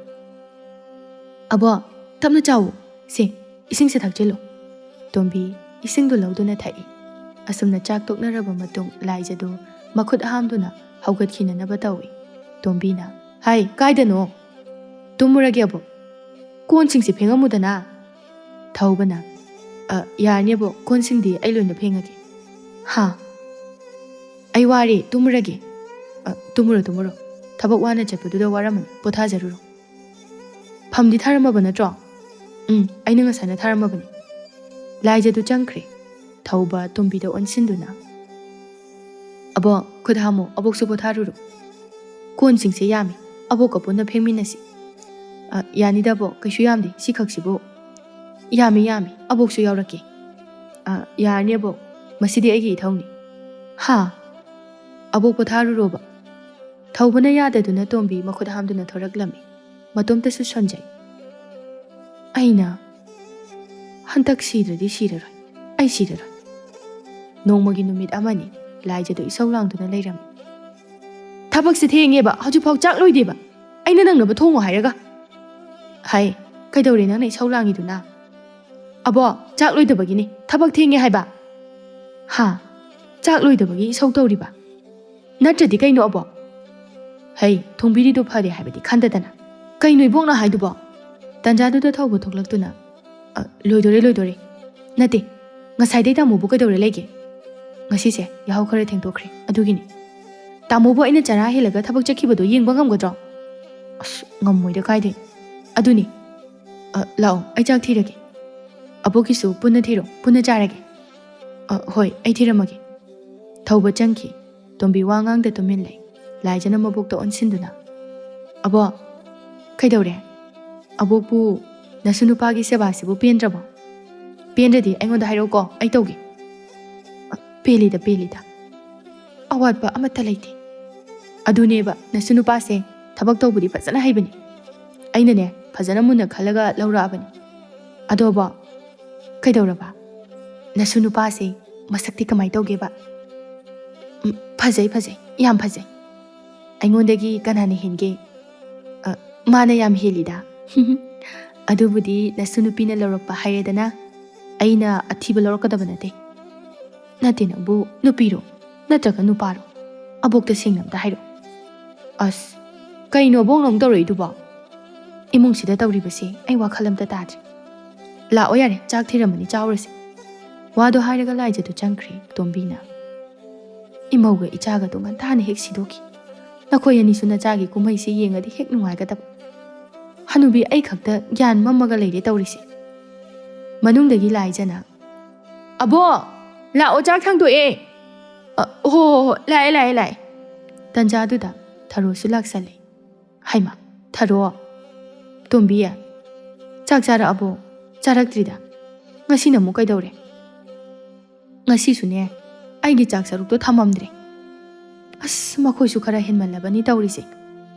"ꯑꯕꯣꯛ, ꯇꯞꯅ ꯆꯥꯎꯋꯣ꯫ ꯁꯦ, ꯏꯁꯤꯡꯁꯦ ꯊꯛꯆꯤꯜꯂꯨ꯫" ꯇꯣꯝꯕꯤ ꯏꯁꯤꯡꯗꯨ ꯂꯧꯗꯨꯅ ꯊꯛꯏ꯫ ꯑꯁꯨꯝꯅ ꯆꯥꯛ ꯇꯣꯛꯅꯔꯕ ꯃꯇꯨꯡ ꯂꯥꯏꯖꯗꯨ ꯃꯈꯨꯠ ꯍꯥꯝꯗꯨꯅ ꯍꯧꯒꯠꯈꯤꯅꯅꯕ ꯇꯧꯏ꯫ ꯇꯣꯝꯕꯤꯅ, "ꯍꯥꯏ, ꯀꯥꯏꯗꯅꯣ?" "ꯇꯨꯝꯃꯨꯔꯒꯦ ꯑꯕꯣꯛ꯫" "ꯀꯣꯟꯁꯤꯡꯁꯦ ꯐꯦꯡꯉꯝꯃꯨꯗꯅ꯫" ꯊꯧꯕꯅ, "ꯑ, ꯌꯥꯔꯅꯤ ꯑꯕꯣꯛ, ꯀꯣꯟꯁꯤꯡꯗꯤ ꯑꯩ ꯂꯣꯏꯅ ꯐꯦꯡꯉꯒꯦ꯫" "ꯍꯥ? ꯑꯩ ꯋꯥꯔꯦ, ꯇꯨꯝꯃꯨꯔꯒꯦ꯫" "ꯑ, ꯇꯨꯝꯃꯨꯔꯣ, ꯇꯨꯝꯃꯨꯔꯣ꯫ ꯊꯕꯛ ꯋꯥꯅ ꯆꯠꯄꯗꯨꯗ ꯋꯥꯔꯝꯃꯅꯤ, ꯄꯣꯊꯥꯖꯔꯨꯔꯣ꯫" "ꯐꯝꯗꯤ ꯊꯥꯔꯝꯃꯕ ꯅꯠꯇ꯭ꯔꯣ?" "ꯎꯝ, ꯑꯩꯅ ꯉꯁꯥꯏꯅ ꯊꯥꯔꯝꯃꯕꯅꯤ꯫" ꯂꯥꯏꯖꯗꯨ ꯆꯪꯈ꯭ꯔꯦ꯫ ꯊꯧꯕ ꯇꯣꯝꯕꯤꯗ ꯑꯣꯟꯁꯤꯟꯗꯨꯅ, "ꯑꯕꯣꯛ, ꯈꯨꯠ ꯍꯥꯝꯃꯨ, ꯑꯕꯣꯛꯁꯨ ꯄꯣꯊꯥꯔꯨꯔꯣ꯫ ꯀꯣꯟꯁꯤꯡꯁꯦ ꯌꯥꯝꯃꯤ, ꯑꯕꯣꯛꯀ ꯄꯨꯟꯅ ꯐꯦꯡꯃꯤꯟꯅꯁꯤ꯫" "ꯑ, ꯌꯥꯅꯤꯗ ꯑꯕꯣꯛ, ꯀꯩꯁꯨ ꯌꯥꯝꯗꯦ, ꯁꯤꯈꯛꯁꯤꯕꯨ꯫" "ꯌꯥꯝꯃꯤ, ꯌꯥꯝꯃꯤ, ꯑꯕꯣꯛꯁꯨ ꯌꯥꯎꯔꯛꯀꯦ꯫" "ꯑ, ꯌꯥꯔꯅꯤ ꯑꯕꯣꯛ, ꯃꯁꯤꯗꯤ ꯑꯩꯒꯤ ꯏꯊꯧꯅꯤ꯫" "ꯍꯥ? ꯑꯕꯣꯛ ꯄꯣꯊꯥꯔꯨꯔꯣꯕ꯫" ꯊꯧꯕꯅ ꯌꯥꯗꯗꯨꯅ ꯇꯣꯝꯕꯤ ꯃꯈꯨꯠ ꯍꯥꯝꯗꯨꯅ ꯊꯣꯔꯛꯂꯝꯃꯤ꯫ ꯃꯇꯣꯝꯇꯁꯨ ꯁꯣꯟꯖꯩ꯫ ꯑꯩꯅ ꯍꯟꯗꯛ ꯁꯤꯗ꯭ꯔꯗꯤ ꯁꯤꯔꯔꯣꯏ꯫ ꯑꯩ ꯁꯤꯔꯔꯣꯏ꯫ ꯅꯣꯡꯃꯒꯤ ꯅꯨꯃꯤꯠ ꯑꯃꯅꯤ ꯂꯥꯏꯖꯗꯨ ꯏꯁꯧ ꯂꯥꯡꯗꯨꯅ ꯂꯩꯔꯝꯃꯤ꯫ "ꯊꯕꯛꯁꯦ ꯊꯦꯡꯉꯦꯕ, ꯍꯧꯖꯤꯛꯐꯥꯎ ꯆꯥꯛ ꯂꯣꯏꯗꯦꯕ꯫ ꯑꯩꯅ ꯅꯪꯅꯕ ꯊꯣꯡꯉꯣ ꯍꯥꯏꯔꯒ꯫ ꯍꯥꯏ, ꯀꯩꯗꯧꯔꯦ ꯅꯪꯅ ꯏꯁꯧ ꯂꯥꯡꯉꯤꯗꯨꯅ?" "ꯑꯕꯣ, ꯆꯥꯛ ꯂꯣꯏꯗꯕꯒꯤꯅꯤ꯫ ꯊꯕꯛ ꯊꯦꯡꯉꯦ ꯍꯥꯏꯕ꯫" "ꯍꯥ? ꯆꯥꯛ ꯂꯣꯏꯗꯕꯒꯤ ꯏꯁꯧ ꯇꯧꯔꯤꯕ? ꯅꯠꯇ꯭ꯔꯗꯤ ꯀꯩꯅꯣ ꯑꯕꯣ?" "ꯍꯩ, ꯊꯣꯡꯕꯤꯔꯤꯗꯨ ꯐꯔꯦ ꯍꯥꯏꯕꯗꯤ ꯈꯟꯗꯗꯅ꯫ ꯀꯩꯅꯣ ꯏꯕꯣꯛꯅ ꯍꯥꯏꯗꯨꯕꯣ?" ꯇꯟꯖꯥꯗꯨꯗ ꯊꯧꯕ ꯊꯣꯛꯂꯛꯇꯨꯅ, "ꯑ, ꯂꯣꯏꯗꯣꯔꯦ, ꯂꯣꯏꯗꯣꯔꯦ꯫ ꯅꯠꯇꯦ, "ꯉꯁꯥꯏꯗꯩ ꯇꯥꯃꯣꯕꯨ ꯀꯩꯗꯧꯔ ꯂꯩꯒꯦ?" "ꯉꯁꯤꯁꯦ ꯌꯥꯍꯧ ꯈꯔ ꯊꯦꯡꯗꯣꯛꯈ꯭ꯔꯦ, ꯑꯗꯨꯒꯤꯅꯤ꯫ ꯇꯥꯃꯣꯕꯨ ꯑꯩꯅ ꯆꯔꯥ ꯍꯦꯜꯂꯒ ꯊꯕꯛ ꯆꯠꯈꯤꯕꯗꯣ ꯌꯦꯡꯕ ꯉꯝꯒꯗ꯭ꯔꯣ?" "ꯑꯁ, ꯉꯝꯃꯣꯏꯗ, ꯀꯥꯏꯗꯩ?" "ꯑꯗꯨꯅꯤ꯫ ꯑ, ꯂꯥꯛꯑꯣ, ꯑꯩ ꯆꯥꯛ ꯊꯤꯔꯒꯦ꯫ ꯑꯕꯣꯛꯀꯤꯁꯨ ꯄꯨꯟꯅ ꯊꯤꯔꯣ, ꯄꯨꯟꯅ ꯆꯥꯔꯒꯦ꯫" "ꯑ, ꯍꯣꯏ, ꯑꯩ ꯊꯤꯔꯝꯃꯒꯦ꯫" ꯊꯧꯕ ꯆꯪꯈꯤ꯫ ꯇꯣꯝꯕꯤ ꯋꯥ ꯉꯥꯡꯗ ꯇꯨꯃꯤꯟ ꯂꯩ꯫ ꯂꯥꯏꯖꯅ ꯃꯕꯣꯛꯇ ꯑꯣꯟꯁꯤꯟꯗꯨꯅ, "ꯑꯕꯣꯛ, ꯀꯩꯗꯧꯔꯦ? ꯑꯕꯣꯛꯄꯨ ꯅꯁꯨ ꯅꯨꯄꯥꯒꯤ ꯁꯦꯕꯥꯁꯤꯕꯨ ꯄꯦꯟꯗ꯭ꯔꯕꯣ? ꯄꯦꯟꯗ꯭ꯔꯗꯤ ꯑꯩꯉꯣꯟꯗ ꯍꯥꯏꯔꯛꯎꯀꯣ, ꯑꯩ ꯇꯧꯒꯦ꯫" "ꯄꯦꯜꯂꯤꯗ, ꯄꯦꯜꯂꯤꯗ꯫ ꯑꯋꯥꯠꯄ ꯑꯃꯠꯇ ꯂꯩꯇꯦ꯫ ꯑꯗꯨꯅꯦꯕ, ꯅꯁꯨ ꯅꯨꯄꯥꯁꯦ ꯊꯕꯛ ꯇꯧꯕꯗꯤ ꯐꯖꯅ ꯍꯩꯕꯅꯤ꯫ ꯑꯩꯅꯅꯦ, ꯐꯖꯅ ꯃꯨꯟꯅ ꯈꯜꯂꯒ ꯂꯧꯔꯛꯑꯕꯅꯤ꯫ ꯑꯗꯣ ꯑꯕꯣꯛ, ꯀꯩꯗꯧꯔꯕ? ꯅꯁꯨ ꯅꯨꯄꯥꯁꯦ ꯃꯁꯛꯇꯤ ꯀꯃꯥꯏ ꯇꯧꯒꯦꯕ?" "ꯎꯝ, ꯐꯖꯩ, ꯐꯖꯩ, ꯌꯥꯝ ꯐꯖꯩ꯫" "ꯑꯩꯉꯣꯟꯗꯒꯤ ꯀꯅꯥꯅ ꯍꯦꯟꯒꯦ?" "ꯑ, ꯃꯥꯅ ꯌꯥꯝ ꯍꯦꯜꯂꯤꯗ꯫" "ꯑꯗꯨꯕꯨꯗꯤ ꯅꯁꯨ ꯅꯨꯄꯤꯅ ꯂꯧꯔꯛꯄ ꯍꯥꯏꯔꯦꯗꯅ, ꯑꯩꯅ ꯑꯊꯤꯕ ꯂꯧꯔꯛꯀꯗꯕ ꯅꯠꯇꯦ꯫" "ꯅꯠꯇꯦ, ꯅꯪꯕꯨ ꯅꯨꯄꯤꯔꯣ ꯅꯠꯇ꯭ꯔꯒ ꯅꯨꯄꯥꯔꯣ? ꯑꯕꯣꯛꯇ ꯁꯦꯡꯅ ꯑꯝꯇ ꯍꯥꯏꯔꯛꯑꯣ꯫" "ꯑꯁ, ꯀꯩꯅꯣ ꯑꯕꯣꯛꯅ ꯑꯃꯨꯛ ꯇꯧꯔꯛꯏꯗꯨꯕꯣ? ꯏꯃꯨꯡꯁꯤꯗ ꯇꯧꯔꯤꯕꯁꯦ ꯑꯩ ꯋꯥꯈꯜ ꯑꯝꯇ ꯇꯥꯗ꯭ꯔꯦ꯫ ꯂꯥꯛꯑꯣ ꯌꯥꯔꯦ, ꯆꯥꯛ ꯊꯤꯔꯝꯃꯅꯤ, ꯆꯥꯎꯔꯁꯦ꯫" ꯋꯥꯗꯣ ꯍꯥꯏꯔꯒ ꯂꯥꯏꯖꯗꯨ ꯆꯪꯈ꯭ꯔꯦ ꯇꯣꯝꯕꯤꯅ꯫ "ꯏꯃꯧꯒ ꯏꯆꯥꯒꯗꯣ ꯉꯟꯇꯥꯅ ꯍꯦꯛ ꯁꯤꯗꯣꯛꯈꯤ꯫ ꯅꯈꯣꯏ ꯑꯅꯤꯁꯨ ꯅꯆꯥꯒꯤ ꯀꯨꯝꯍꯩꯁꯤ ꯌꯦꯡꯉꯗꯤ ꯍꯦꯛ ꯅꯨꯡꯉꯥꯏꯒꯗꯕ꯫ ꯍꯅꯨꯕꯤ ꯑꯩ ꯈꯛꯇ ꯒ꯭ꯌꯥꯟ ꯃꯝꯃꯒ ꯂꯩꯔꯦ ꯇꯧꯔꯤꯁꯦ꯫" ꯃꯅꯨꯡꯗꯒꯤ ꯂꯥꯏꯖꯅ, "ꯑꯕꯣ, ꯂꯥꯛꯑꯣ, ꯆꯥꯛ ꯊꯥꯡꯗꯣꯛꯑꯦ꯫" "ꯑ, ꯍꯣ, ꯍꯣ, ꯍꯣ, ꯂꯥꯛꯑꯦ, ꯂꯥꯛꯑꯦ, ꯂꯥꯛꯑꯦ꯫" ꯇꯟꯖꯥꯗꯨꯗ ꯊꯔꯣꯁꯨ ꯂꯥꯛꯁꯜꯂꯦ꯫ "ꯍꯩꯃꯥ, ꯊꯔꯣ, ꯇꯣꯝꯕꯤ, ꯆꯥꯛ ꯆꯥꯔꯛꯑꯕꯣ?" "ꯆꯥꯔꯛꯇ꯭ꯔꯤꯗ꯫ ꯉꯁꯤꯅ ꯑꯃꯨꯛ ꯀꯩꯗꯧꯔꯦ?" "ꯉꯁꯤꯁꯨꯅꯦ, ꯑꯩꯒꯤ ꯆꯥꯛ ꯆꯔꯨꯛꯇꯣ ꯊꯝꯃꯝꯗ꯭ꯔꯦ꯫ ꯑꯁ, ꯃꯈꯣꯏꯁꯨ ꯈꯔ ꯍꯦꯟꯃꯜꯂꯕꯅꯤ ꯇꯧꯔꯤꯁꯦ꯫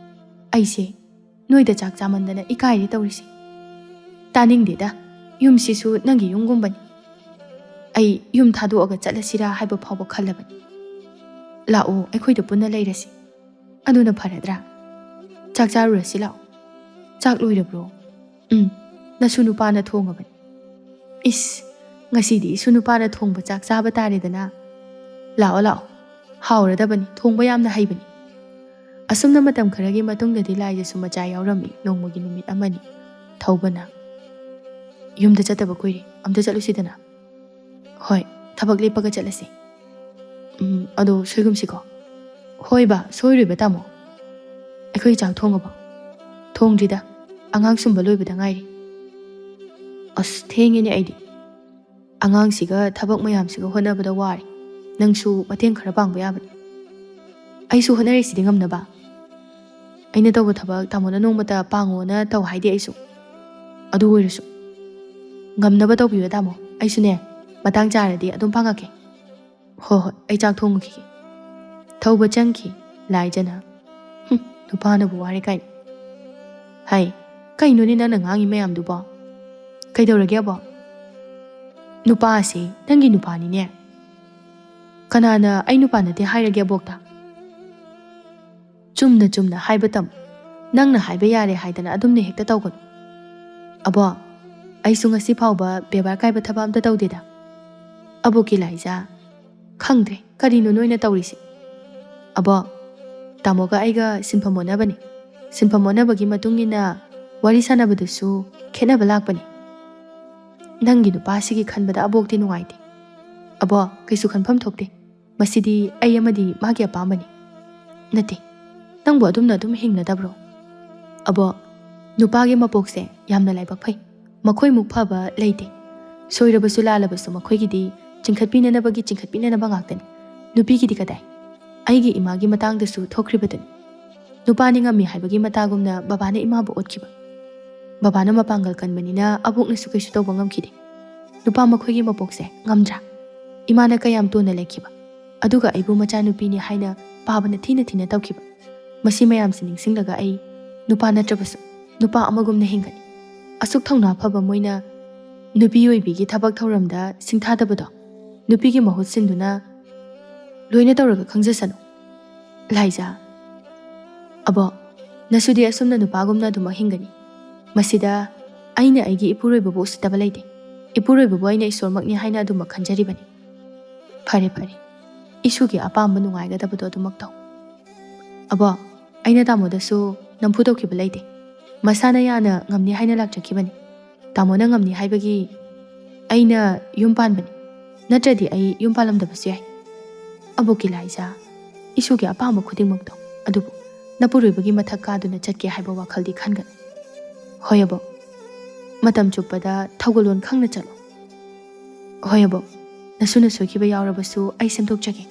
ꯑꯩꯁꯦ ꯅꯣꯏꯗ ꯆꯥꯛ ꯆꯥꯃꯟꯗꯅ ꯏꯀꯥꯏꯔꯦ ꯇꯧꯔꯤꯁꯦ꯫ ꯇꯥꯅꯤꯡꯗꯦꯗ, ꯌꯨꯝꯁꯤꯁꯨ ꯅꯪꯒꯤ ꯌꯨꯝꯒꯨꯝꯕꯅꯤ꯫ ꯑꯩ ꯌꯨꯝ ꯊꯥꯗꯣꯛꯑꯒ ꯆꯠꯂꯁꯤꯔꯥ ꯍꯥꯏꯕ ꯐꯥꯎꯕ ꯈꯜꯂꯕꯅꯤ꯫ ꯂꯥꯛꯑꯣ, ꯑꯩꯈꯣꯏꯗ ꯄꯨꯟꯅ ꯂꯩꯔꯁꯤ꯫ ꯑꯗꯨꯅ ꯐꯔꯗ꯭ꯔꯥ? ꯆꯥꯛ ꯆꯥꯔꯨꯔꯁꯤ ꯂꯥꯛꯑꯣ꯫ ꯆꯥꯛ ꯂꯣꯏꯔꯕ꯭ꯔꯣ?" "ꯎꯝ, ꯅꯁꯨ ꯅꯨꯄꯥꯅ ꯊꯣꯡꯉꯕꯅꯤ꯫" "ꯏꯁ, ꯉꯁꯤꯗꯤ ꯏꯁꯨ ꯅꯨꯄꯥꯅ ꯊꯣꯡꯕ ꯆꯥꯛ ꯆꯥꯕ ꯇꯥꯔꯦꯗꯅ꯫ ꯂꯥꯛꯑꯣ, ꯂꯥꯛꯑꯣ꯫ ꯍꯥꯎꯔꯗꯕꯅꯤ, ꯊꯣꯡꯕ ꯌꯥꯝꯅ ꯍꯩꯕꯅꯤ꯫" ꯑꯁꯨꯝꯅ ꯃꯇꯝ ꯈꯔꯒꯤ ꯃꯇꯨꯡꯗꯗꯤ ꯂꯥꯏꯖꯁꯨ ꯃꯆꯥ ꯌꯥꯎꯔꯝꯃꯤ꯫ ꯅꯣꯡꯃꯒꯤ ꯅꯨꯃꯤꯠ ꯑꯃꯅꯤ ꯊꯧꯕꯅ, "ꯌꯨꯝꯗ ꯆꯠꯇꯕ ꯀꯨꯏꯔꯦ, ꯑꯝꯇ ꯆꯠꯂꯨꯁꯤꯗꯅ꯫" ꯍꯣꯏ, ꯊꯕꯛ ꯂꯦꯞꯄꯒ ꯆꯠꯂꯁꯤ꯫ ꯎꯝ, ꯑꯗꯣ ꯁꯣꯏꯒꯨꯝꯁꯤꯀꯣ꯫ ꯍꯣꯏ ꯕꯥ, ꯁꯣꯏꯔꯣꯏꯕ ꯇꯥꯃꯣ꯫ ꯑꯩꯈꯣꯏ ꯆꯥꯛ ꯊꯣꯡꯉꯕꯣ? ꯊꯣꯡꯗ꯭ꯔꯤꯗ, ꯑꯉꯥꯡ ꯁꯨꯝꯕ ꯂꯣꯏꯕꯗ ꯉꯥꯏꯔꯤ꯫ ꯑꯁ, ꯊꯦꯡꯉꯦꯅꯦ ꯑꯩꯗꯤ꯫ ꯑꯉꯥꯡꯁꯤꯒ ꯊꯕꯛ ꯃꯌꯥꯝꯁꯤꯒ ꯍꯣꯠꯅꯕꯗ ꯋꯥꯔꯦ꯫ ꯅꯪꯁꯨ ꯃꯇꯦꯡ ꯈꯔ ꯄꯥꯡꯕ ꯌꯥꯕꯅꯤ꯫ ꯑꯩꯁꯨ ꯍꯣꯠꯅꯔꯤꯁꯤꯗꯤ ꯉꯝꯅꯕ꯫ ꯑꯩꯅ ꯇꯧꯕ ꯊꯕꯛ ꯇꯥꯃꯣꯅ ꯅꯣꯡꯃꯇ ꯄꯥꯡꯉꯣꯅ ꯇꯧ ꯍꯥꯏꯗꯦ ꯑꯩꯁꯨ꯫ ꯑꯗꯨ ꯑꯣꯏꯔꯁꯨ ꯉꯝꯅꯕ ꯇꯧꯕꯤꯌꯣ ꯇꯥꯃꯣ꯫ ꯑꯩꯁꯨꯅꯦ, ꯃꯇꯥꯡ ꯆꯥꯔꯗꯤ ꯑꯗꯨꯝ ꯄꯥꯡꯉꯛꯀꯦ꯫ ꯍꯣꯏ ꯍꯣꯏ, ꯑꯩ ꯆꯥꯛ ꯊꯣꯡꯉꯨꯈꯤꯒꯦ꯫ ꯊꯧꯕ ꯆꯪꯈꯤ ꯂꯥꯏꯖꯅ꯫ "ꯍꯨꯝ, ꯅꯨꯄꯥꯅꯕꯨ ꯋꯥꯔꯦ ꯀꯥꯏꯅ꯫ ꯍꯥꯏ, ꯀꯩꯅꯣꯅꯦ ꯅꯪꯅ ꯉꯥꯡꯉꯤ ꯃꯌꯥꯝꯗꯨꯕꯣ? ꯀꯩꯗꯧꯔꯒꯦ ꯑꯕꯣ? ꯅꯨꯄꯥꯁꯦ ꯅꯪꯒꯤ ꯅꯨꯄꯥꯅꯤꯅꯦ꯫ ꯀꯅꯥꯅ ꯑꯩ ꯅꯨꯄꯥ ꯅꯠꯇꯦ ꯍꯥꯏꯔꯒꯦ ꯑꯕꯣꯛꯇ? ꯆꯨꯝꯅ ꯆꯨꯝꯅ ꯍꯥꯏꯕ ꯇꯝꯃꯨ꯫ ꯅꯪꯅ ꯍꯥꯏꯕ ꯌꯥꯔꯦ ꯍꯥꯏꯗꯅ ꯑꯗꯨꯝꯅ ꯍꯦꯛꯇ ꯇꯧꯒꯅꯨ꯫ ꯑꯕꯣ, ꯑꯩꯁꯨ ꯉꯁꯤ ꯐꯥꯎꯕ ꯕꯦꯕꯥꯔ ꯀꯥꯏꯕ ꯊꯕꯛ ꯑꯝꯇ ꯇꯧꯗꯦꯗ꯫ ꯑꯕꯣꯛꯀꯤ ꯂꯥꯏꯖꯥ, ꯈꯪꯗ꯭ꯔꯦ ꯀꯔꯤꯅꯣ ꯅꯣꯏꯅ ꯇꯧꯔꯤꯁꯦ꯫ ꯑꯕꯣ, ꯇꯥꯃꯣꯒ ꯑꯩꯒ ꯁꯤꯟꯐꯝ ꯑꯣꯟꯅꯕꯅꯤ꯫ ꯁꯤꯟꯐꯝ ꯑꯣꯟꯅꯕꯒꯤ ꯃꯇꯨꯡ ꯏꯟꯅ ꯋꯥꯔꯤ ꯁꯥꯟꯅꯕꯗꯁꯨ ꯈꯦꯠꯅꯕ ꯂꯥꯛꯄꯅꯤ꯫ ꯅꯪꯒꯤ ꯅꯨꯄꯥꯁꯤꯒꯤ ꯈꯟꯕꯗ ꯑꯕꯣꯛꯇꯤ ꯅꯨꯡꯉꯥꯏꯇꯦ꯫ ꯑꯕꯣ, ꯀꯩꯁꯨ ꯈꯟꯐꯝ ꯊꯣꯛꯇꯦ꯫ ꯃꯁꯤꯗꯤ ꯑꯩ ꯑꯃꯗꯤ ꯃꯥꯒꯤ ꯑꯄꯥꯝꯕꯅꯤ꯫ ꯅꯠꯇꯦ, ꯅꯪꯕꯨ ꯑꯗꯨꯝꯅ ꯑꯗꯨꯝ ꯍꯤꯡꯅꯗꯕ꯭ꯔꯣ? ꯑꯕꯣ, ꯅꯨꯄꯥꯒꯤ ꯃꯄꯣꯛꯁꯦ ꯌꯥꯝꯅ ꯂꯥꯏꯕꯛ ꯐꯩ꯫ ꯃꯈꯣꯏꯃꯨꯛ ꯐꯕ ꯂꯩꯇꯦ꯫ ꯁꯣꯏꯔꯕꯁꯨ ꯂꯥꯜꯂꯕꯁꯨ ꯃꯈꯣꯏꯒꯤꯗꯤ ꯆꯤꯡꯈꯠꯄꯤꯅꯅꯕꯒꯤ ꯆꯤꯡꯈꯠꯄꯤꯅꯅꯕ ꯉꯥꯛꯇꯅꯤ꯫ ꯅꯨꯄꯤꯒꯤꯗꯤ ꯀꯗꯥꯏ? ꯑꯩꯒꯤ ꯏꯃꯥꯒꯤ ꯃꯇꯥꯡꯗꯁꯨ ꯊꯣꯛꯈ꯭ꯔꯤꯕꯗꯨꯅꯤ꯫ ꯅꯨꯄꯥꯅꯤ ꯉꯝꯃꯤ ꯍꯥꯏꯕꯒꯤ ꯃꯇꯥꯒꯨꯝꯅ ꯕꯕꯥꯅ ꯏꯃꯥꯕꯨ ꯑꯣꯠꯈꯤꯕ꯫ ꯕꯕꯥꯅ ꯃꯄꯥꯡꯒꯜ ꯀꯟꯕꯅꯤꯅ ꯑꯕꯣꯛꯅꯁꯨ ꯀꯩꯁꯨ ꯇꯧꯕ ꯉꯝꯈꯤꯗꯦ꯫ ꯅꯨꯄꯥ ꯃꯈꯣꯏꯒꯤ ꯃꯄꯣꯛꯁꯦ ꯉꯝꯗ꯭ꯔꯥ? ꯏꯃꯥꯅ ꯀꯌꯥꯝ ꯇꯣꯟꯅ ꯂꯩꯈꯤꯕ꯫ ꯑꯗꯨꯒ ꯑꯩꯕꯨ ꯃꯆꯥꯅꯨꯄꯤꯅꯤ ꯍꯥꯏꯅ ꯄꯥꯕꯅ ꯊꯤꯅ ꯊꯤꯅ ꯇꯧꯈꯤꯕ꯫ ꯃꯁꯤ ꯃꯌꯥꯝꯁꯤ ꯅꯤꯡꯁꯤꯡꯂꯒ ꯑꯩ ꯅꯨꯄꯥ ꯅꯠꯇ꯭ꯔꯕꯁꯨ ꯅꯨꯄꯥ ꯑꯃꯒꯨꯝꯅ ꯍꯤꯡꯒꯅꯤ꯫ ꯑꯁꯨꯛ ꯊꯧꯅꯥ ꯐꯕ ꯃꯣꯏꯅ ꯅꯨꯄꯤ ꯑꯣꯏꯕꯤꯒꯤ ꯊꯕꯛ ꯊꯧꯔꯝꯗ ꯁꯤꯡꯊꯥꯗꯕꯗꯣ ꯅꯨꯄꯤꯒꯤ ꯃꯍꯨꯠ ꯁꯤꯟꯗꯨꯅ ꯂꯣꯏꯅ ꯇꯧꯔꯒ ꯈꯪꯖꯁꯅꯨ꯫ ꯂꯥꯏꯖꯥ, ꯑꯕꯣ, ꯅꯁꯨꯗꯤ ꯑꯁꯨꯝꯅ ꯅꯨꯄꯥꯒꯨꯝꯅ ꯑꯗꯨꯃꯛ ꯍꯤꯡꯒꯅꯤ꯫ ꯃꯁꯤꯗ ꯑꯩꯅ ꯑꯩꯒꯤ ꯏꯄꯨꯔꯣꯏꯕꯕꯨ ꯎꯁꯤꯠꯇꯕ ꯂꯩꯇꯦ꯫ ꯏꯄꯨꯔꯣꯏꯕꯕꯨ ꯑꯩꯅ ꯏꯁꯣꯔꯃꯛꯅꯤ ꯍꯥꯏꯅ ꯑꯗꯨꯃꯛ ꯈꯟꯖꯔꯤꯕꯅꯤ꯫ ꯐꯔꯦ ꯐꯔꯦ, ꯏꯁꯨꯒꯤ ꯑꯄꯥꯝꯕ ꯅꯨꯡꯉꯥꯏꯒꯗꯕꯗꯣ ꯑꯗꯨꯃꯛ ꯇꯧ꯫ ꯑꯕꯣ, ꯑꯩꯅ ꯇꯥꯃꯣꯗꯁꯨ ꯅꯝꯐꯨ ꯇꯧꯈꯤꯕ ꯂꯩꯇꯦ꯫ ꯃꯁꯥꯅ ꯌꯥꯅ ꯉꯝꯅꯤ ꯍꯥꯏꯅ ꯂꯥꯛꯆꯈꯤꯕꯅꯤ꯫ ꯇꯥꯃꯣꯅ ꯉꯝꯅꯤ ꯍꯥꯏꯕꯒꯤ ꯑꯩꯅ ꯌꯨꯝ ꯄꯥꯟꯕꯅꯤ꯫ ꯅꯠꯇ꯭ꯔꯗꯤ ꯑꯩ ꯌꯨꯝ ꯄꯥꯜꯂꯝꯗꯕꯁꯨ ꯌꯥꯏ꯫ ꯑꯕꯣꯛꯀꯤ ꯂꯥꯏꯖꯥ, ꯏꯁꯨꯒꯤ ꯑꯄꯥꯝꯕ ꯈꯨꯗꯤꯡꯃꯛꯇꯣ ꯑꯗꯨꯕꯨ ꯅꯄꯨꯔꯣꯏꯕꯒꯤ ꯃꯊꯛ ꯀꯥꯗꯨꯅ ꯆꯠꯀꯦ ꯍꯥꯏꯕ ꯋꯥꯈꯜꯗꯤ ꯈꯟꯒꯅꯨ꯫ ꯍꯣꯏ ꯑꯕꯣꯛ, ꯃꯇꯝ ꯆꯨꯞꯄꯗ ꯊꯧꯒꯜꯂꯣꯟ ꯈꯪꯅ ꯆꯠꯂꯣ꯫ ꯍꯣꯏ ꯑꯕꯣꯛ, ꯅꯁꯨꯅ ꯁꯣꯏꯈꯤꯕ ꯌꯥꯎꯔꯕꯁꯨ ꯑꯩ ꯁꯦꯝꯗꯣꯛꯆꯒꯦ꯫